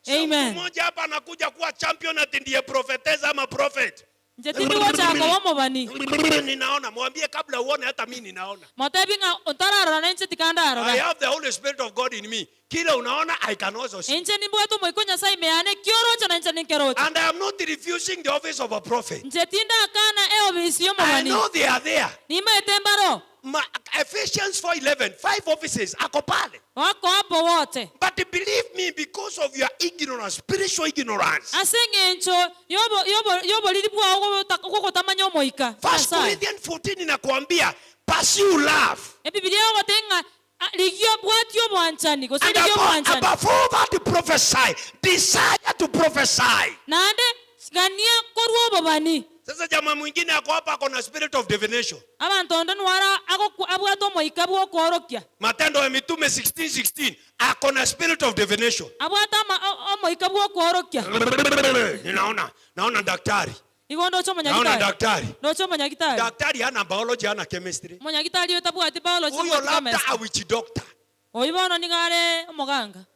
Sio mtu Amen. mmoja hapa anakuja kuwa champion ati ndiye prophetess ama prophet. Inche tindi gochaka koba omobani. Ninaona, mwambie kabla uone hata mimi ninaona. Motebi ng'a otararora na inche I tikandarora. have the Holy Spirit of God in me. Kile unaona I can also see. Inche nimbwate omoika o Nyasaye ime yane ekioroche na inche ninkeroche. And I am not refusing the office of a prophet. Inche tindakana eobisi I y'omobani. know they are there. Nimaete mbaro. Ma, Ephesians 4:11, five offices ako pale. Wako hapo wote. But believe me, because of your ignorance, spiritual ignorance. Ase eng'encho yobo- yobo- y'oboriri bwao gobota- gogotamanya omoika. First Nyasaye. Corinthians 14 inakwambia pursue love. Ebibilia egoteba ng'a ah, rigia bwatia obwanchani gose And rigia above, obwanchani. above all that prophesy, desire to prophesy. Naende gania korwa obobani. Sasa jamaa mwingine ako hapa ako na spirit of divination. Abanto onde nwara agoku- abwate omoika bw'okoorokia. Matendo ya Mitume 16:16 ako na spirit of divination. Abwate ama- o- omoika bw'okoorokia. Ninaona, naona daktari. Igo ndoche Naona omonyagitari. daktari. Ndoche omonyagitari. Daktari hana biology, hana chemistry. Omonyagitari oyo tabwati biology, Huyo tabwati labda chemistry. a witch doctor. Oyio bono nigo are omoganga.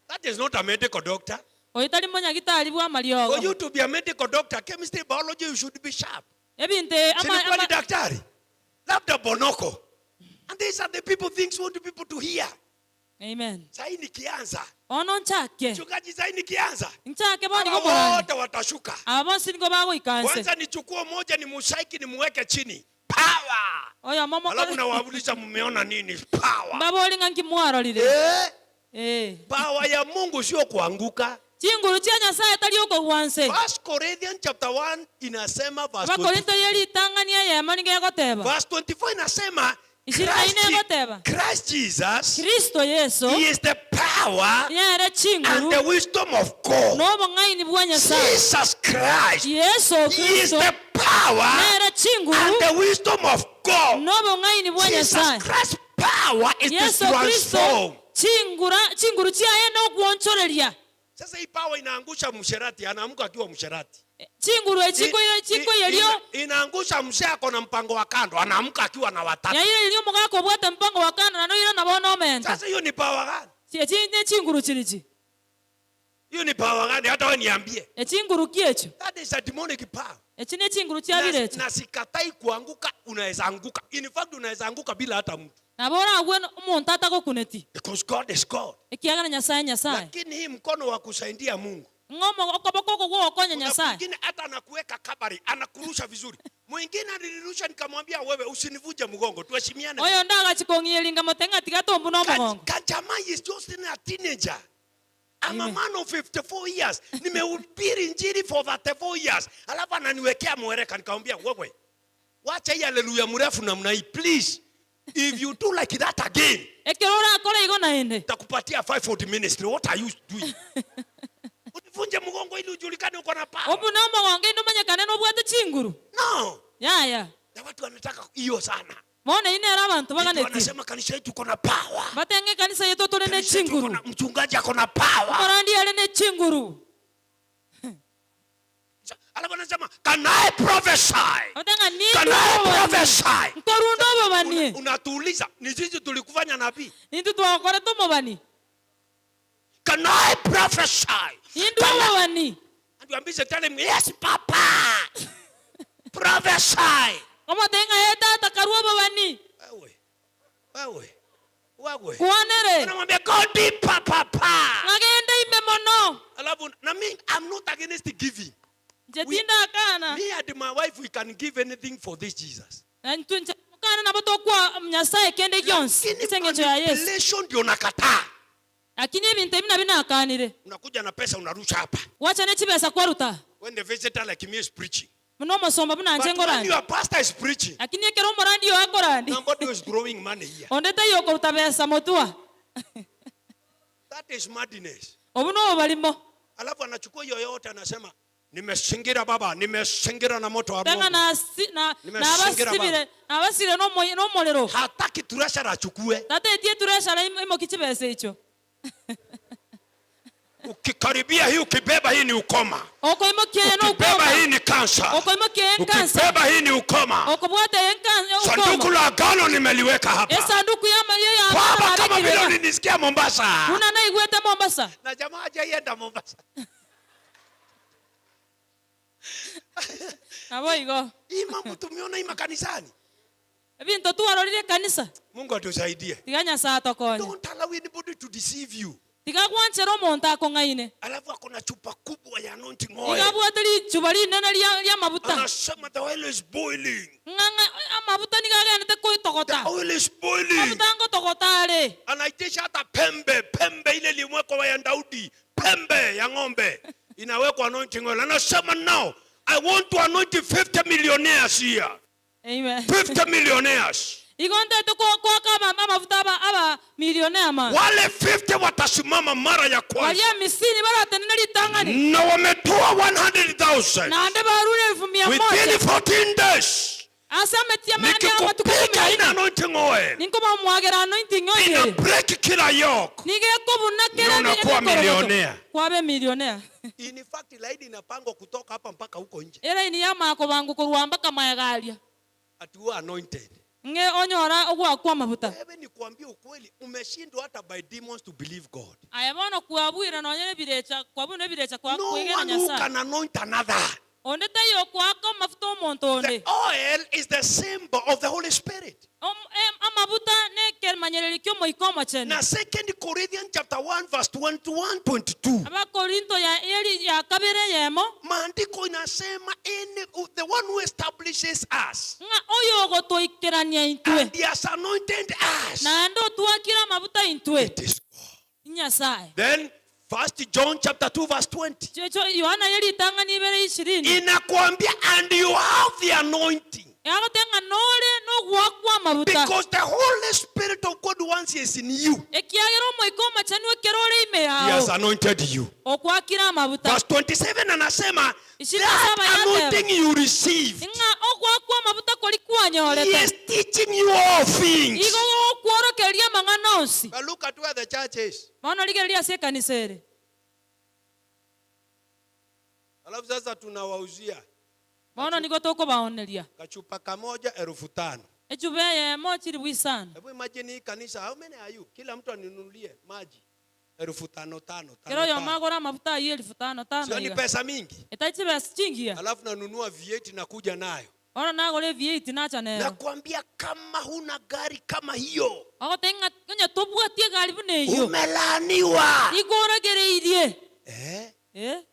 That is not a medical doctor. Oyio tari monyagitari bw'amariogo. For you to be a medical doctor, chemistry, biology, you should be sharp. Ebinto e- Si ama- ni kweli ama- daktari? Labda bonoko. And these are the people things want people to hear. Amen. Sahi nikianza. Bono nchake. Mchungaji sahi nikianza. Nchake bono nigo Hawa morande. wote watashuka. Aba bonsi nigo bagoika nse. Kwanza nichukue moja nimusaiki nimuweke chini. Power. Oyo momo Alafu nawauliza mmeona nini? Power. mbabori ng'a nki mwarorire. Eh, Eh. power ya Mungu sio kuanguka. Chinguru chia Nyasaye tari okogwa nse. First Corinthians chapter 1 inasema verse 20. Abakorinto ye ritang'ani eyemo nigo egoteba. Verse 24 inasema Ishirini na Christ, ine egoteba. Christ Jesus Kristo Yeso he is the power nere and chinguru the wisdom of God. n'obong'aini bwa Nyasaye. Jesus Christ Yeso he is Kristo the power nere and chinguru the wisdom of God. n'obong'aini bwa Jesus Nyasaye. Christ's power is to Yeso Kristo transform. chingura chinguru chiaye nogwonchoreria. Sasa hii power inaangusha msherati, anaamka akiwa msherati. Chinguru I- echikoyo i- chikoyerio ina- Inaangusha mzee ako na mpango wa kando, anaamka akiwa na watatu. yaire omogaka obwate mpango wa kando na noire nabo nomenta. Sasa hiyo ni power gani? Echi ne chinguru chirichi. Hiyo ni power gani? Hata wewe niambie. Echinguru ki echo? That is a demonic power. Echi ne chinguru chiabire Na, echo. na sikatai kuanguka, unaweza anguka. In fact unaweza anguka bila hata mtu. Nabo oragwe omonto atagokuneti. Because God is God. Ekiagera Nyasaye Nyasaye. Lakini hii mkono wa kusaidia Mungu. Ng'omo okoboko oko gwogokonya Kuna Nyasaye. mwingine hata anakuweka kabari, anakurusha vizuri. Mwingine alirusha nikamwambia wewe usinivunje mgongo, tuheshimiane. Oyo ndagachikong'ieria mote ng'a tiga tombuna omogongo. Kajamaa is just a teenager. I'm a Amen. man of 54 years. Nimehubiri injili for 34 years. Alafu ananiwekea mwereka nikamwambia wewe. Wacha hii haleluya mrefu namna hii please. If you do like that again, Ekero orakora igo naende. nitakupatia 540 ministry. What are you doing? Univunje mgongo ili ujulikane uko na power. Obuna omogongo inde omanyekane nobwate chinguru. No. Yaya. Na watu wanataka hiyo sana. Bono ine ere abanto Eti baganeti. wanasema kanisa yetu iko na power. Batenge ekanisa yetu tore ne Kanisa yetu iko chinguru. na mchungaji ako na power. Omorandi are ne chinguru. Alafu anasema can I prophesy? Abatenga Can I nindwe obobani. prophesy? Nkorunda obobani. Omobani. Unatuuliza ni sisi tulikufanya nabii? Intwe twagokorete omobani. Can I prophesy? Intwe Can I? omobani. And you are busy telling me, yes, papa. Prophesy. Omotebie ng'a ee tata karue obobani. Wewe. Wewe. Wewe. Kwanere. Unamwambia go deeper, papa. Ng'a genda ime mono. Alafu na me I'm not against giving. Inche We- tindakana. Me and my wife we can give anything for this Jesus. Na intwe inche mokana nabo tokoa Nyasaye kende gionsi Lakini ase engencho ya Yeso. manipulation ndio nakataa. Lakini ebinto ebi nabio nakanire. Unakuja na pesa unarusha hapa. Gwacha ne chibesa kwaruta. When the visitor like me is preaching. Buna omosomba buna inche But when nkorande. your pastor is preaching, Lakini ekero omorandi oyo akorandi, somebody is throwing money here. onde taiyo okoruta besa motwa. That is madness. Obwo nobobarimo. Alafu anachukua hiyo yote anasema nimesingira baba, nimesingira na moto wa Tang'a Mungu. nasi- na- Nimesingira nabasibire nabasire nomo- nomorero. Hataki treasurer achukue. Tatetie etureshara im- imoki chibesa echio. Ukikaribia hii ukibeba hii ni ukoma. Okoimokia eye Ukibeba nokoma. hii ni kansa. Okoimokia eye nkansa. Ukibeba hii ni ukoma. Okobwata eye nkan- Sanduku ukoma. la agano nimeliweka hapa. Esanduku yama- ye- ya Baba, agano kama vile nabekire. ulinisikia Mombasa. Buna naigwete Mombasa. Na jamaa hajaienda Mombasa. Naboigo. Hii mambo tumeona hii makanisani. Ebinto twarorire ekanisa. Mungu atusaidie. Tiga Nyasaye atokonye. Don't allow anybody to deceive you. Tiga gwanchera omonto akong'aine. Alafu akona chupa kubwa ya anointing oil. Iga abwate richuba rinene ria ri'amabuta. Anasema the oil is boiling. Ng'a ng'a amabuta nigo agenete koitogota. The oil is boiling. Amabuta ngotogota are. Anaitisha hata pembe, pembe ile ilimwekwa ya Daudi, pembe ya ng'ombe inawekwa anointing oil. Anasema now I want to anoint 50 millionaires here. Amen. 50 millionaires. Igo ntete kwaka amafuta aba aba millionaire man. Wale 50 watasimama mara ya kwanza. Baria amisini baratenene ritang'ani. Na wametoa 100,000. Naende barure elfu mia Within moja. 14 days. Ase ametia mane amatuko Nikikupiga ikomi na ina ine. anointing oil. Ninkobamwagera anointing oil Ina ere. break kila yoke. Nigo ekobuna kera Na unakuwa emekorogoto. millionaire. Kwabe millionaire. In fact, laini inapangwa kutoka hapa mpaka huko nje. Eraini yamanya kobangwa korwa mpaka magega aria. Ati you are anointed. Ng'e onyora ogwakwa amabuta. Wewe nikuambie ukweli, umeshindwa hata by demons to believe God. Aye bono kwabuire nonya nebirecha, kwabuire nebirecha kwa No kwegena one who Nyasaye. can anoint another. Onde taiyo okoaka amafuta omonto onde. The oil is the symbol of the Holy Spirit. Amabuta nekemanyererio ki'Omoika Omochenu. Na 2 Corinthians chapter 1 verse 21 22. Abakorinto ya eri ya kabere eyemo. Maandiko inasema any, the one who establishes us. Ng'a oyogotoikerania intwe. And he has anointed us. Naende otwakire amabuta intwe. It is God. Nyasaye. Then 1 John chapter 2 verse 20. Yohana ye ritang'ani ibere ishirini. Inakwambia and you have the anointing. Egoteba ng'a nore nogoakwa amabuta. Because the Holy Spirit of God once is in you. Ekiagera Omoika Omochenu ekero ore ime He has yao. anointed you. Okoakire amabuta. Verse 27 anasema Ishirini na saba that yateba. anointing you received. Ng'a ogoakwa amabuta koria He kwanyorete. is teaching you all things. Igo gokworokereria amang'ana onsi. But look at where the church is. Bono rigereria ase ekanisa ere. Alafu sasa tunawauzia Bono nigo tokobaoneria. kachupa kamoja elfu tano. Echuba eyemo chilifu isano. Hebu imagine hii kanisa, how many are you? Kila mtu aninunulie maji elfu tano tano Kera tano oyomo tano. agore amafuta ayio elifu tano tano Sio ni iga. pesa mingi. Etari chibesa chingiya. Alafu nanunua V8 na kuja nayo. Bono nagora e V8 nacha nero. Nakwambia kama huna gari kama hiyo. Ogoteba ng'a onye tobwati egari buna eyio. Umelaaniwa. Igo oragereirie. Eh? Eh?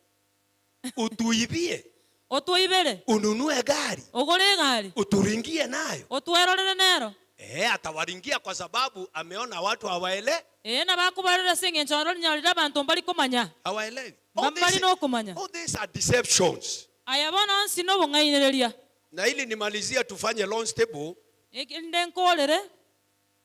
Utuibie. Otoibere. Ununue gari. Ogore egari. Uturingie nayo. Otwerorere nero. Eh, atawaringia kwa sababu ameona watu hawaele. Ee, nabakobarera ase engencho aronyorire abanto mbari komanya. Hawaelewi. All Mbari these, nokomanya. all these are deceptions. Aya bono onsi nobong'ainereria. Na ili nimalizie tufanye launch table. Erinde nkorere.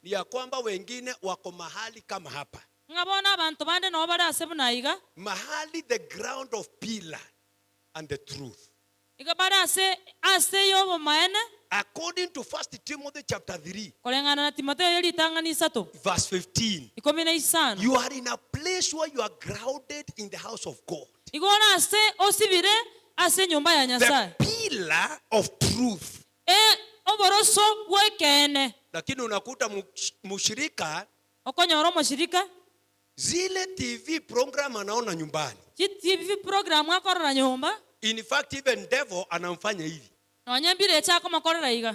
Ni ya kwamba wengine wako mahali kama hapa. Ng'a bono abanto bande nabo bare ase buna iga. Mahali the ground of pillar and the truth. Iga bare ase ase y'obomaene. According to 1 Timothy chapter 3. Koreng'ana na Timotheo ye ritang'ani isato. Verse 15. Ikomi na isano. You are in a place where you are grounded in the house of God. Igo ore ase osibire ase enyomba ya Nyasae. The pillar of truth. E, obo, Oboroso bw'ekeene. Lakini unakuta mushirika. Okonyora omoshirika. Zile TV program anaona nyumbani. Chi TV program akorora nyomba. In fact even devil anamfanya hivi. Nonya mbireche akomokorera iga.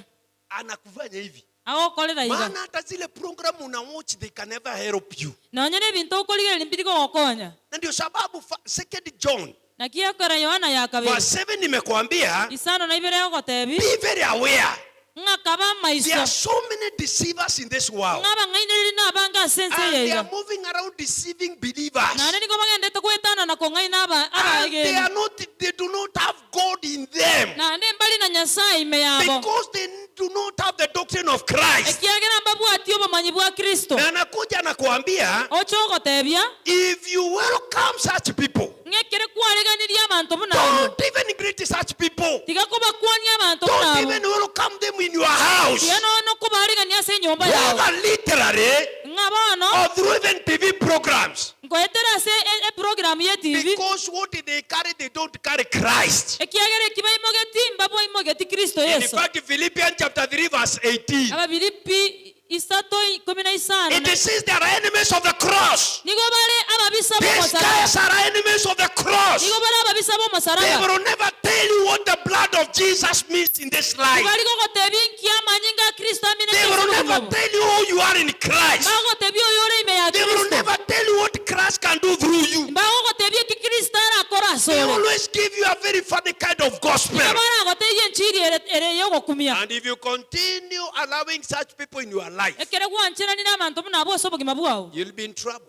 Anakufanya hivi. Agokorera iga. Maana hata zile program una watch they can never help you. Nonya nebinto okorigereria mbiri kogokonya. Na ndio sababu second John. Naki ekero Yohana ya kabere. Verse 7 nimekuambia. Isano na ibere egotebia. Be very aware. Ng'a kaba amaiso. There are so many deceivers in this world. Ng'a abang'ainereria nabange ase ense And eye they iga. are moving around deceiving believers. Naende nigo bagendete goetana na kong'aina And they abaegeni. are not, they do not have God in them. Naende mbari na Nyasae ime yabo. Because they do not have the doctrine of Christ. Ekiagera mbabwati obomanyi bwa Kristo. Na anakuja anakuambia, Oche ogotebia. If you welcome such people, Ng'a ekero kwareganirie abanto buna abwo. Don't even greet such people. Tiga kobakwania abanto buna Don't abwo. even welcome them in your house. Tiga nonya nokobaarigania ase enyomba yao. Whether literally Ng'a bono. or through even TV programs. Nkoetera ase eprogramu ye TV. Because what they carry, they don't carry Christ. Ekiagera eki baimogeti, mbaboimogeti Kristo In Yeso. fact, Philippians chapter 3 verse 18. Abafilipi Isato ikomi na isano It na. says they are enemies of the cross. Nigo bare ababisa These b'omosaraba. guys are enemies of the cross. Nigo bare ababisa They b'omosaraba. will never tell you what the blood of Jesus means in this life. Tibari gogotebia inki amanyinga a Kristo aminete They ase will obogima never obo. tell you who you are in Christ. Mbagogotebia oyore ime ya They will Kristo. never tell you what Christ can do through you. Mbagogotebia eki Kristo arakore They asore. always give you a very funny kind of gospel. Nigo baragotebie enchiri ere ere y'ogokumia. And if you continue allowing such people in your life, Ekero gwancheranire abanto buna abwo ase obogima bwao, you'll be in trouble.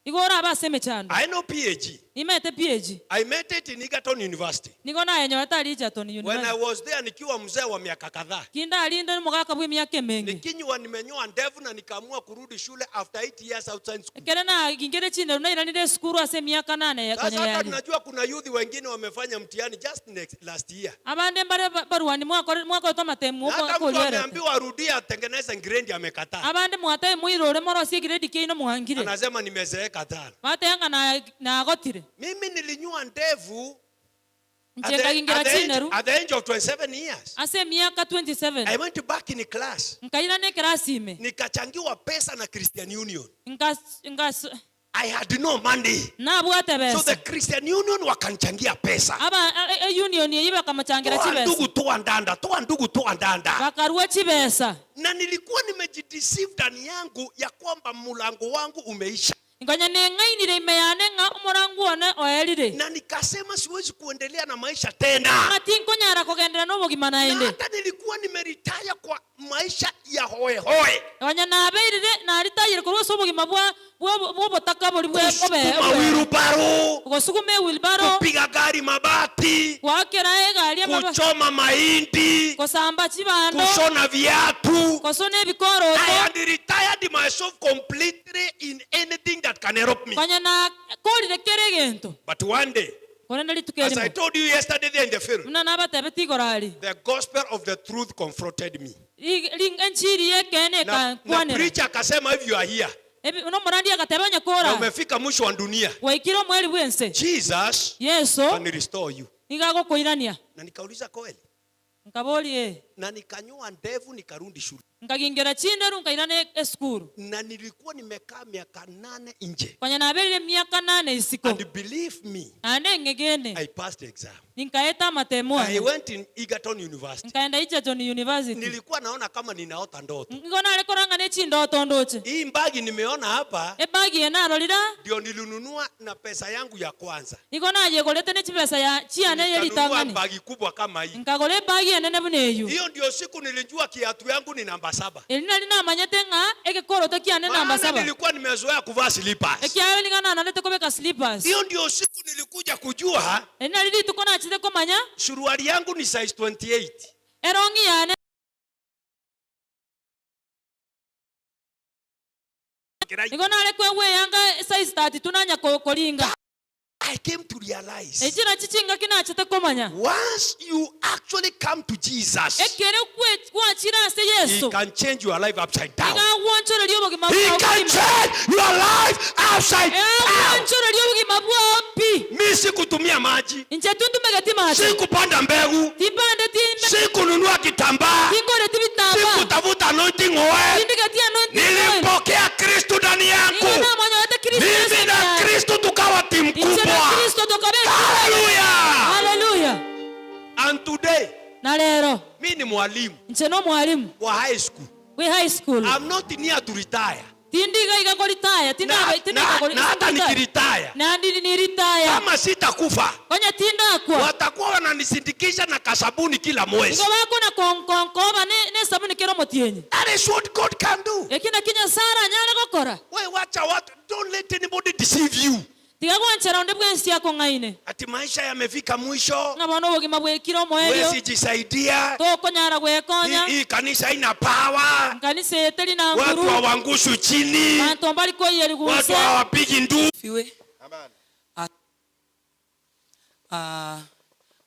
igo orabe ase emechando. I know PAG. Nimaete PAG. I met it in Egerton University. Nigo nayenyorete aria Egerton When I University. was there nikiwa mzee wa miaka kadhaa. Kindarinde omogaka bw'emiaka emenge. Nikinywa nimenyoa ndevu na nikaamua kurudi shule after 8 years outside school. Ekero nagingire chinderu nairanire esukuru ase emiaka nane Sasa konya hata yarire. tunajua kuna youth wengine wamefanya mtihani just next, last year. Abande mbare barwani mwakorete amatemu Na hata mtu okoruerete. ameambiwa arudie atengeneze grade amekataa. Abande mwatebire moirore morosie egrade kiaino mwangire. Anasema nimezeeka sana. Bateba ng'a nagotire. Mimi nilinyua ndevu Inche nkagingira chineru. At the age of 27 years. Ase emiaka 27. I went back in class. Nkairana ekerasi ime. Nikachangiwa pesa na Christian Union. Nka, nka, I had no money. Nabwate So besa. the Christian Union wakanchangia pesa. Aba e, e union eye bakamochangira Toa chibesa. ndugu toa ndanda, toa ndugu toa ndanda. Bakarua chibesa. Na nilikuwa nimejideceive ndani yangu ya kwamba mlango wangu umeisha. Nkonya neng'ainire ime yane ng'a omorango one oerire. Na nikasema siwezi kuendelea na maisha tena. Ng'a tinkonyara kogenderera nobogima Na naende. hata nilikuwa nimeretire kwa maisha ya hoe hoe. Nonya nabeirire naritayire korwa ase obogima bwa bw'obotaka boria bwe Kusukuma wheelbarrow, gosuguma ewheelbarrow, kupiga gari mabati, goakera egari amaba, kuchoma mahindi, gosamba chibando, kushona viatu. gosona ebikoroto. I had retired myself completely in anything that can help me. Konya nakorire kera egento. But one day, Korende rituko as I erimo, told you yesterday there in the field, buna nabatebetie igoro aria, the gospel of the truth confronted me. ri- ri- enchiri y'ekeene Na, na ekankwanera. preacher akasema if you are here, Ebi- Nomorandia agateba onye na kora, umefika mwisho wa dunia, gwaikire omweri bw'ense, Jesus Yeso can restore you. nigo agokoirania. Na nikauliza kweli, Nkaboria ee. Na nikanyoa ndevu nikarudi shule. Nkagingera chinderu nkairana esukuru. Na nilikuwa nimekaa miaka nane nje. Konya naberire emiaka nane isiko. And believe me, Naende ng'egene. I passed the exam. Ninkaeta amatemo I ane. went in Egerton University. Nkaenda Egerton University. Nilikuwa naona kama ninaota ndoto. Nigo nare korora ng'a ne chindoto ndoche. Hii mbagi nimeona hapa Ebagi eye narorire aa. ndio nilinunua na pesa yangu ya kwanza. Nigo nayegorete ne chibesa ya chiane ye Nikanunua ritang'ani. bagi kubwa kama hii. Nkagora ebagi enene buna eyio. Hiyo ndio siku nilijua kiatu yangu ni namba saba. Eri nari namanyete ng'a egekoroto kiane namba Maana saba. nilikuwa nimezoea kuvaa slippers. Ekiagera nigo nanarete kobeka slippers. Hiyo ndio siku nilikuja kujua Eri nari rituko nachete komanya suruali yangu ni size 28. erong'i yane Nigo nare koegwa eyanga size 32 nanya koringa. I came to realize Echi nachi chingaki nachete komanya. Once you actually come to Jesus, Ekero gwachire ase he Yeso, can change your life upside down. nigo agwonchoreria obogima He bwao can bogima. change your life upside down. Agwonchoreria obogima bwao pi. Mi sikutumia maji, Inche tintumegeti mache. sikupanda mbegu, Timpandeti sikununua kitambaa, Tingoreti bitambaa. Mwalimu wa high school. Bwe high school. I'm not near to retire. Tindi iga iga koritaya, Na, tindaba na, na hata nikiritaya Nandi niritaya. kama sitakufa Konya tindakwa. watakuwa wananisindikisha na kasabuni kila mwezi. Igo bakona konkonkoba ne ne sabuni kero motienyi. That is what God can do. Eki naki Nyasaye aranyare gokora. We wacha watu, don't let anybody deceive you. Tiga gwanchera onde bwensi akong'aine. Ati maisha yamefika mwisho, Ng'a bono obogima bwekire omoerio. wezi jisaidia. Tokonyara gwekonya. Hii kanisa haina power. Nkanisa eye teri na Watu nguru. hawaangushwi chini. Banto mbari koiyeri Watu guse. hawapigi ndu. Fiwe. Amen.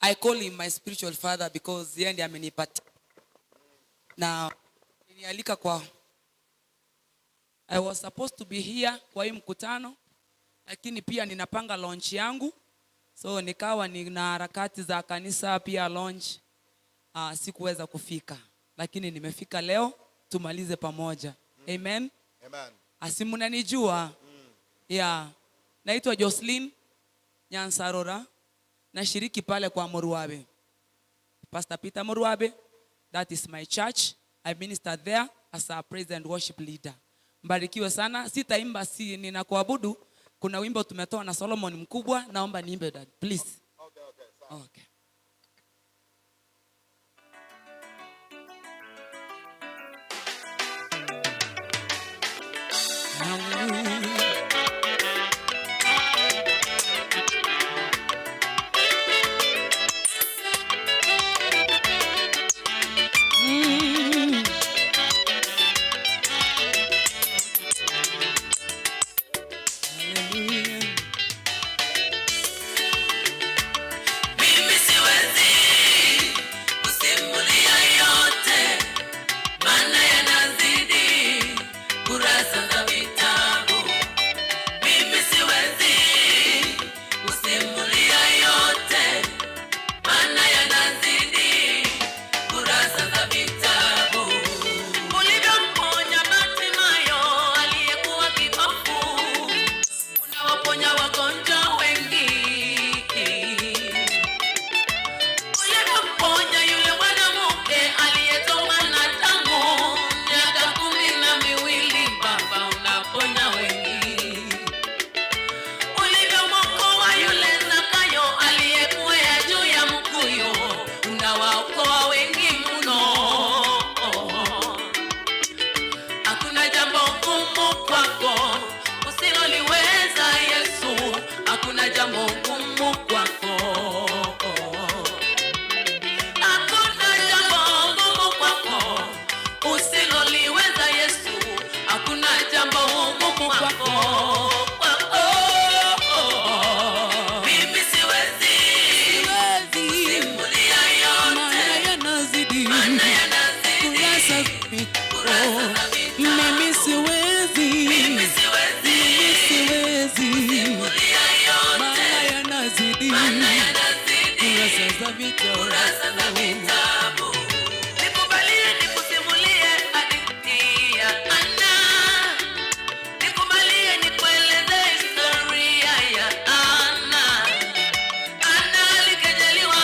I call him my spiritual father because yeye ndiye amenipatia na alinialika kwa. I was supposed to be here kwa hii mkutano, lakini pia ninapanga launch yangu, so nikawa nina harakati za kanisa pia launch. Sikuweza kufika, lakini nimefika leo, tumalize pamoja. Amen. Amen. Asi mnanijua? Yeah. Naitwa Jocelyn Nyansarora, nashiriki pale kwa Moruabe. Pastor Peter Moruabe, that is my church. I minister there as a praise and worship leader. Mbarikiwe sana. Sitaimba, si ninakuabudu. Kuna wimbo tumetoa na Solomon mkubwa, naomba niimbe dad, please. Okay, okay, sawa. Okay. Mimi siwezi kusimulia yote, maana yanazidi kurasa za vitabu. Mimi siwezi kusimulia yote, maana yanazidi kurasa za vitabu. Ulivyomponya Bartimayo aliyekuwa kipofu, unawaponya wagonjwa wengi. Ulivyomponya yule mwanamke aliyetoka na damu miaka 12, Baba unaponya wengi. Ulivyomwokoa yule Zakayo aliyekuwa juu ya mkuyu, unawaokoa wengi mno. Hakuna jambo gumu kwako usiloliweza Yesu, hakuna jambo gumu kwako. Hakuna jambo gumu kwako usiloliweza Yesu, hakuna jambo gumu kwako. Kwako. Mimi siwezi kusimulia yote, maana yanazidi kurasa za vitabu. Mimi siwezi, Mimi siwezi mimi siwezi, kusimulia yote, maana yanazidi maana yanazidi kurasa za vitabu. kurasa za vitabu. Nikubalie nikusimulie hadithi ya Ana. Nikubalie nikueleze historia ya Ana. Ana alikejeliwa,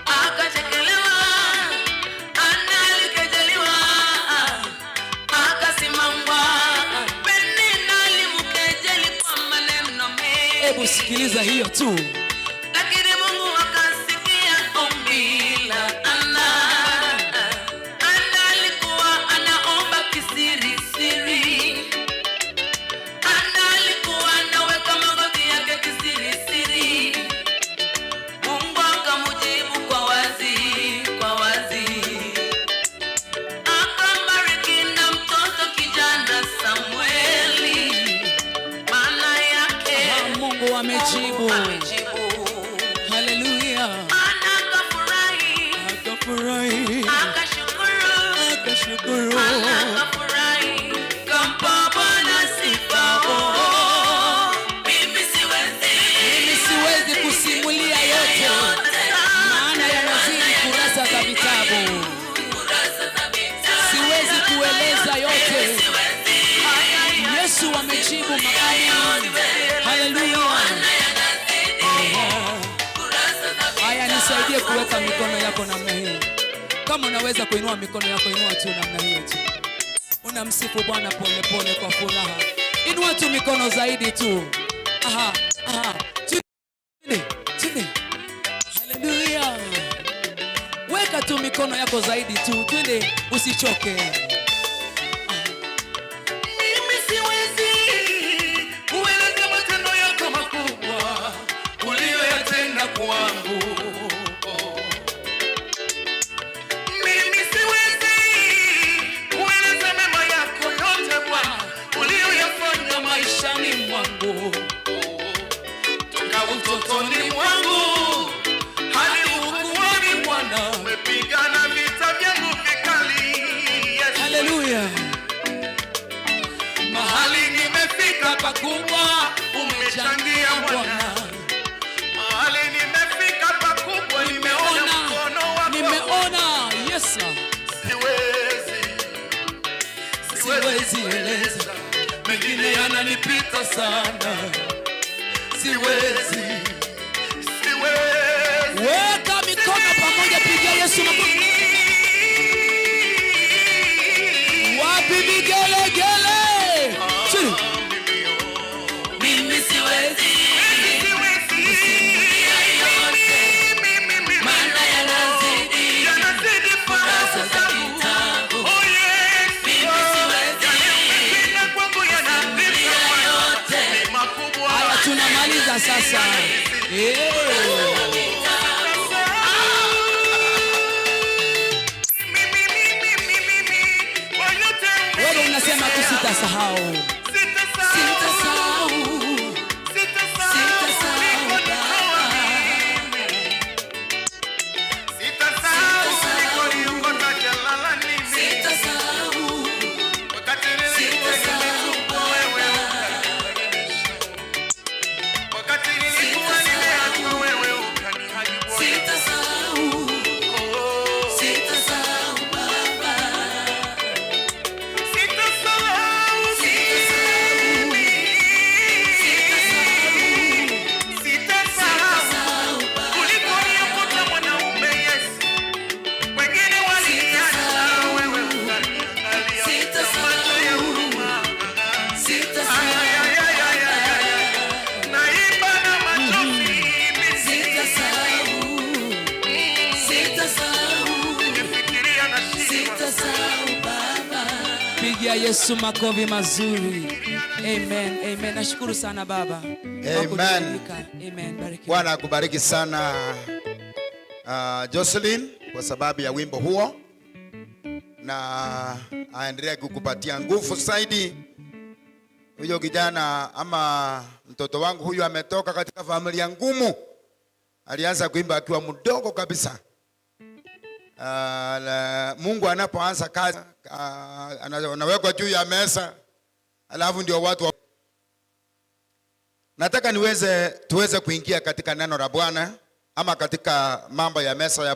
akachekelewa. Ana alikejeliwa, akasimangwa. Penina alimkejeli kwa maneno mengi. Hebu sikiliza hiyo tu. Lakini Mungu akasikia ombi la Ana. Ana alikuwa anaomba kisiri siri. Ana alikuwa anaweka magoti yake kisiri siri. Mungu akamjibu kwa wazi, kwa wazi. Akambariki na mtoto kijana Samueli. Maana yake Mungu amejibu. amejibu. Haleluya. Ana akafurahi, Akafurahi, akashukuru, akashukuru. Ana akafurahi, kampa Bwana sifa. Oh, mimi siwezi, Mimi siwezi kusimulia yote, maana yanazidi kurasa za vitabu. kurasa za vitabu. Siwezi kueleza yote. Siwezi, Yesu amejibu maombi. Haleluya. yanazidi kurasa za Haya, nisaidie kuweka mikono yako namna hii. Kama unaweza kuinua mikono yako, inua tu namna hiyo tu. Unamsifu Bwana pole pole kwa furaha. Inua tu mikono zaidi tu. Aha, aha. Chini, chini. Haleluya. Weka tu mikono yako zaidi tu, twende, usichoke. Mimi siwezi kueleza matendo yako makubwa uliyoyatenda kwangu. Mimi siwezi kueleza mema yako yote Bwana uliyoyafanya maishani mwangu, toka utotoni mwangu hadi ukuani Bwana. Umepigana vita vyangu vikali, Yesu. Haleluya. Mahali nimefika pakubwa umechangia Bwana. Mahali nimefika pakubwa nimeona mkono wako. Nimeona. Yes. sir. Siwezi, Siwezi eleza, mengine yananipita sana. Siwezi, siwezi. Weka mikono pamoja, piga Yesu makofi. Wapi vigelegele? Chini. Mimi siwezi kusimulia yote, maana yanazidi kurasa za kitabu. Mimi siwezi kusimulia yote, Haya, tunamaliza sasa. Eh. Kitabu. Wewe unasema tu sitasahau. Sitasahau. Sitasahau Baba. Sitasahau, sitasahau Baba. Sitasahau, sitasahau Baba. Sitasahau, sitasahau Baba. Kuliko niokota mwanaume Yesu, wengine waliniacha, wewe ukaniangalia kwa macho ya huruma. Sitasahau, Ay, ay, ay, ay, ay, ay. Naimba na machozi, sitasahau, sitasahau, nikifikiria nashindwa. sitasahau Baba. Pigia Yesu makofi mazuri. Amen. Amen. Nashukuru sana Baba. Kwa Amen. kutualika. Amen. Barikiwa. Bwana akubariki sana Jocelyn kwa sababu ya wimbo huo, na aendelee kukupatia nguvu zaidi. Huyo kijana ama mtoto wangu huyu ametoka katika familia ngumu, alianza kuimba akiwa mdogo kabisa. Mungu anapoanza kazi anawekwa juu ya meza, alafu ndio watu wa... Nataka niweze tuweze kuingia katika neno la Bwana ama katika mambo ya meza ya